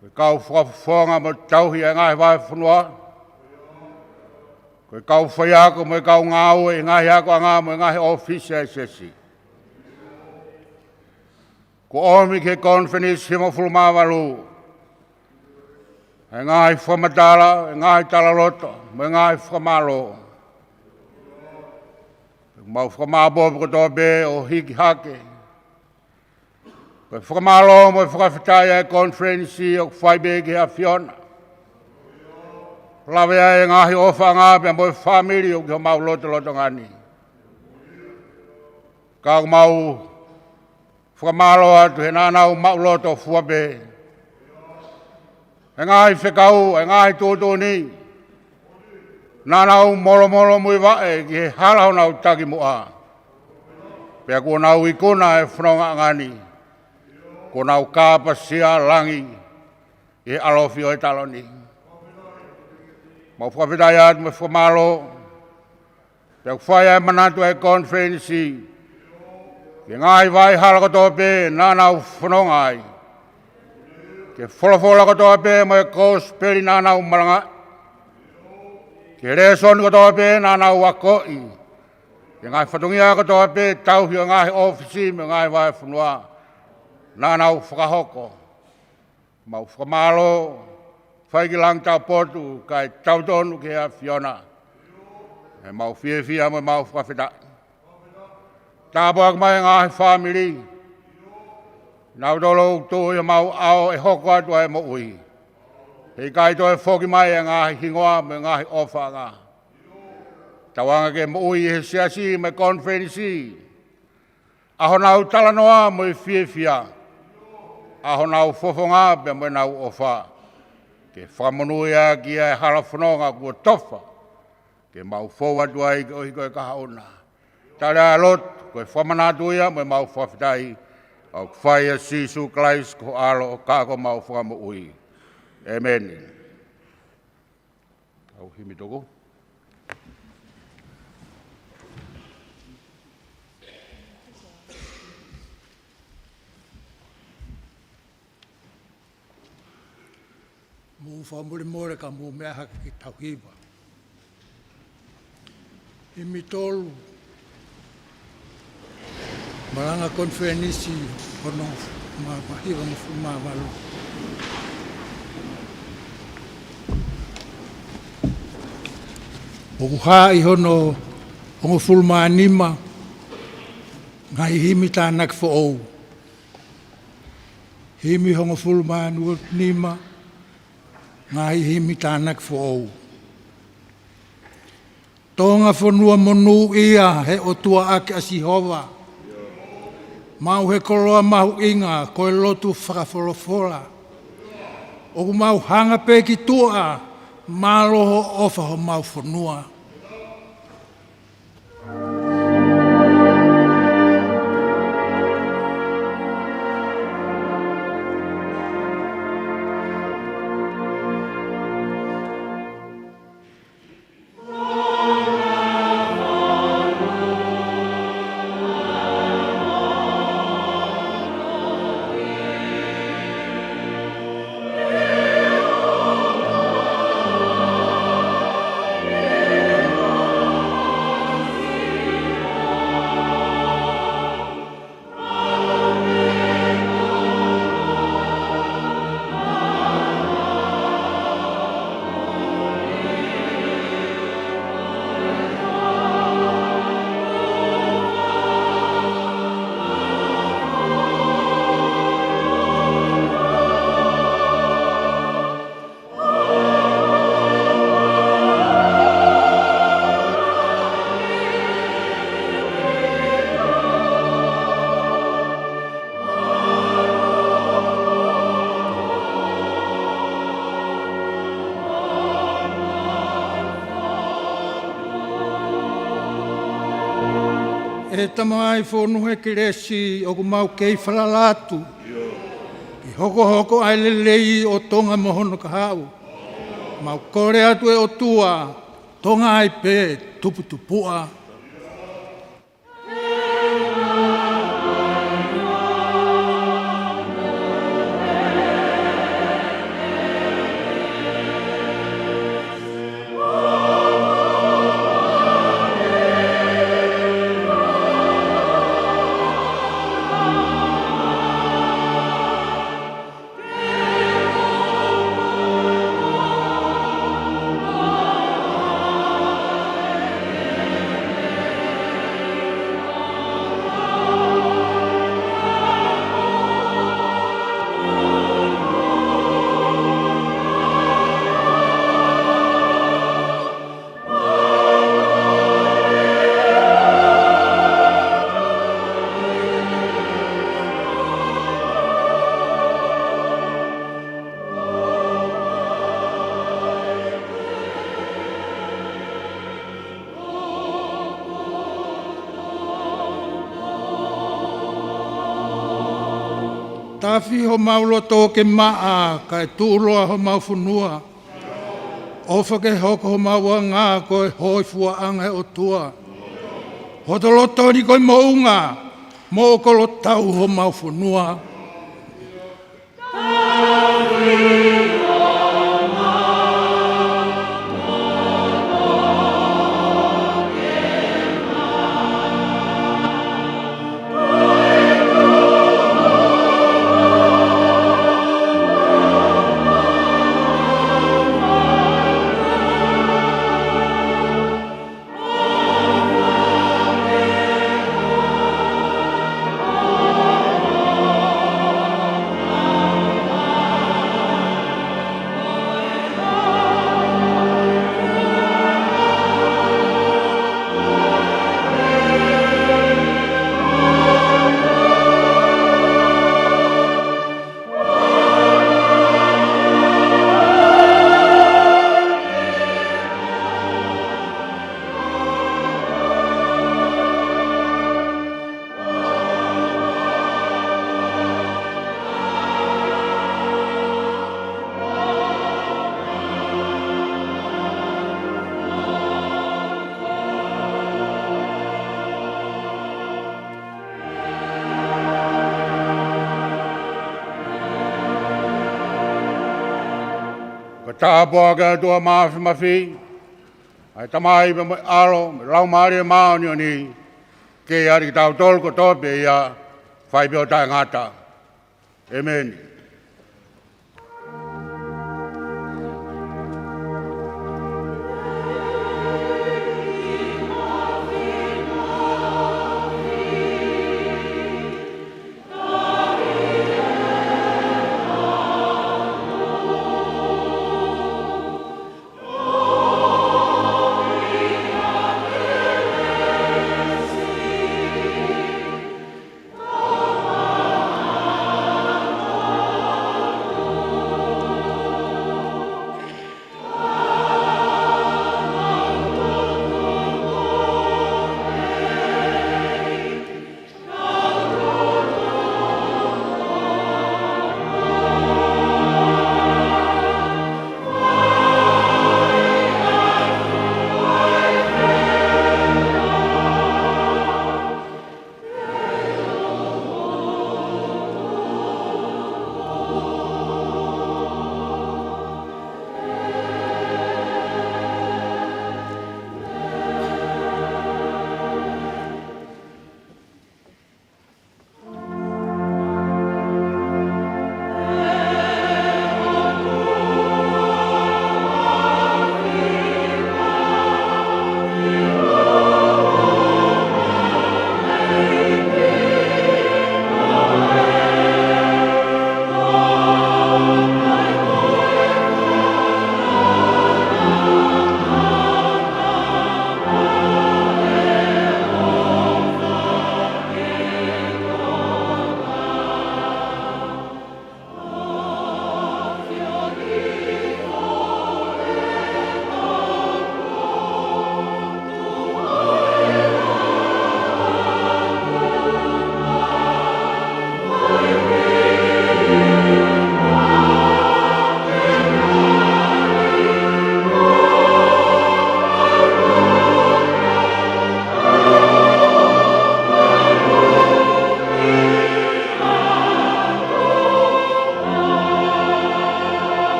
ko e kau fakafofonga mo tauhi ʻa e ngaahi vahefonua, ko e kau faiako mo e kau ngāue ʻi he ngaahi akoʻanga mo e ngaahi ʻōfisi ʻa e siasi. Kuo ʻomi ki he konifelenisi himafulu mā valu ʻa e ngaahi fakamatala, ʻa e ngaahi talaloto, mo e ngaahi fakamālō. Mau fakamāʻopoʻopo kotoa pē ʻo hiki hake ko e fakamālō mo e fakafetaʻi ʻa e konifelenisi ʻoku fai pē ki he ʻAfiona. Lave ʻa e ngaahi ʻofaʻanga pea mo e fāmili ʻoku ʻi homau lotolotonga ni. Ka ʻoku mau fakamālō atu he naʻa nau maʻuloto fua pē ʻa e ngaahi fekau, ʻa e ngaahi tuʻutuʻuni naʻa nau molomolomuivaʻe ki he hala honau takimuʻa. Pea kuo nau ikuna e fonongaʻanga ni, kuo nau kāpasia langi ʻi he ʻalofi ʻo e taloni. Mau fakafetaʻi atu mo e fakamālō. Pea ʻoku fai ʻa e manatu ʻa e konifelenisi ki he ngaahi vahehala kotoa pē naʻa nau fononga ai, ki he folofola kotoa pē mo e kosipeli naʻa nau malangaʻi, ki he lēsoni kotoa pē naʻa nau akoʻi, ki he ngaahi fatongia kotoa pē tauhi ʻo e ngaahi ʻōfisi mo e ngaahi vahefonua naʻa nau fakahoko. Mau fakamālō, fai ki langi taupotu kae tautonu ki he ʻAfiona. ʻOku mau fiefia mo mau fakafetaʻi. Tāpuaki mai e ngaahi fāmili, nautolu ʻoku tuʻu ʻi homau ʻao ʻe hoko atu ʻa e moʻui. He ʻikai toe foki mai e ngaahi hingoa mo e ngaahi ʻofaʻanga. tauanga ke moʻui he siasi mo e konifelenisi, ʻa honau talanoa mo e fiefia, ʻa honau fofonga pea mo ʻenau ʻofa, ke fakamonūʻia ʻaki ʻa e hala fononga kuo tofa, ke mau fou atu ai ke ʻohi ko e kahaʻu na. Tali ʻa e lotu, ko e fakamanatu ia mo ʻemau fakafetaʻi, ʻoku fai ʻia Sīsū Kalaisi ko ho ʻAlo, ka ko homau Fakamoʻui. ʻĒmeni. Kau himi toko. Mou fakamolemole ka mou meʻa hake ke tau hiva. Himi tolu. Malanga konifelenisi hono ma-, ma-, hiva mo fu-, ma-, malu. ʻOku hā ʻi hono hongofulu mā nima, ngaahi himi tānaki foʻou. Himi hongofulu mā nima, ngaahi himi tānaki foʻou. Tonga fonua monūʻia he ʻOtua ʻaki ʻa Sihova. Maʻu he koloa mahuʻinga ko e lotu fakafolofola. ʻOku mau hanga pē ki tuʻa, mālō hoʻo ʻofa homau fonua. ʻE Tamai fonu he kelesi, ʻoku mau kei falala atu ke hokohoko ʻa e lelei ʻo Tonga mo hono kahaʻu. Mau kole atu ʻe ʻOtua, Tonga ai pē, tuputupuʻa. Tafi homau loto ke maʻa, kae tuʻuloa homau fonua. ʻOfa ke hoko homau anga ko e hōifuaʻanga ʻo e ʻOtua. Hoto loto ni ko e moʻunga, mo kolotau homau fonua. Tāpuaki ʻe he ʻOtua Māfimafi, ʻa e Tamai pea mo e ʻAlo, mo e Laumālie Māʻoniʻoni, ke ʻiate kitautolu kotoa pē ia, fai pē ʻo taʻengata. ʻĒmeni.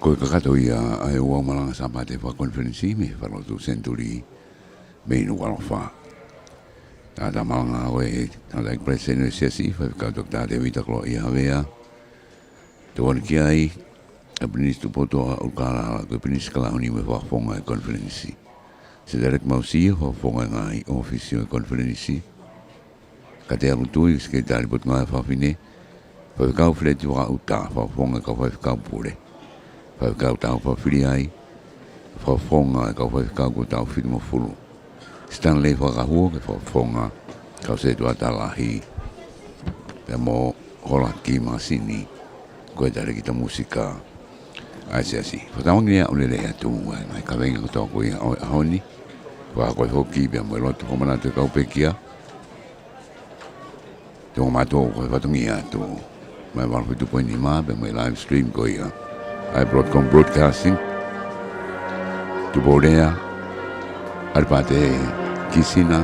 Ko e kakato ia ʻa e ua malanga Sāpate fakakonifelenisi mei he Falelotu Senituli mei Nukuʻalofa. Tangata malanga ko e tangataʻeiki palesiteni ʻo e Siasi, Faifekau Toketā Tēvita Koloaʻia Havea. Tokoni ki ai ʻa Pilinisi Tupoutoʻa ʻUlukālala, ko e Pilinisi Kalauni mo e Fakafofonga ʻo e Konifelenisi. Setaleki Mausia, Fakafofonga ʻo e Ngaahi ʻŌfisi ʻo e Konifelenisi. Katea Lutui, Sekelitali Potungāue Fafine. Faifekau Feleti Vakaʻuta, Fakafofonga ʻo e Kau Faifekau Pule. Faifekau Taufa Filiai, Fakafofonga ʻo e Kau Faifekau kuo tau fitungofulu. Stanley Fakahua, ko e Fakafofonga ʻo e Kau Setuata Lahi. Pea mo Hola Kimasini, ko e Talēkita Mūsika ʻa e Siasi. Fakatauange ʻoku lelei atu ʻa e ngaahi kaveinga kotoa ko ia ʻo e ʻaho ni. Fakaako foki pea mo e lotu fakamanatu ʻa e kau pekia. Tuʻunga mātuʻa ʻoku fatongia atu mei he valu fitu poini nima pea mo e live stream ko ia ʻa e Broadcom Broadcasting. Tupou Lea, ʻAlipate Kisina,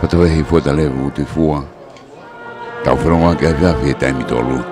Fatoehi Fuatalevu Tuʻifua. Tau felongoaki ʻafiafi he taimi tolu.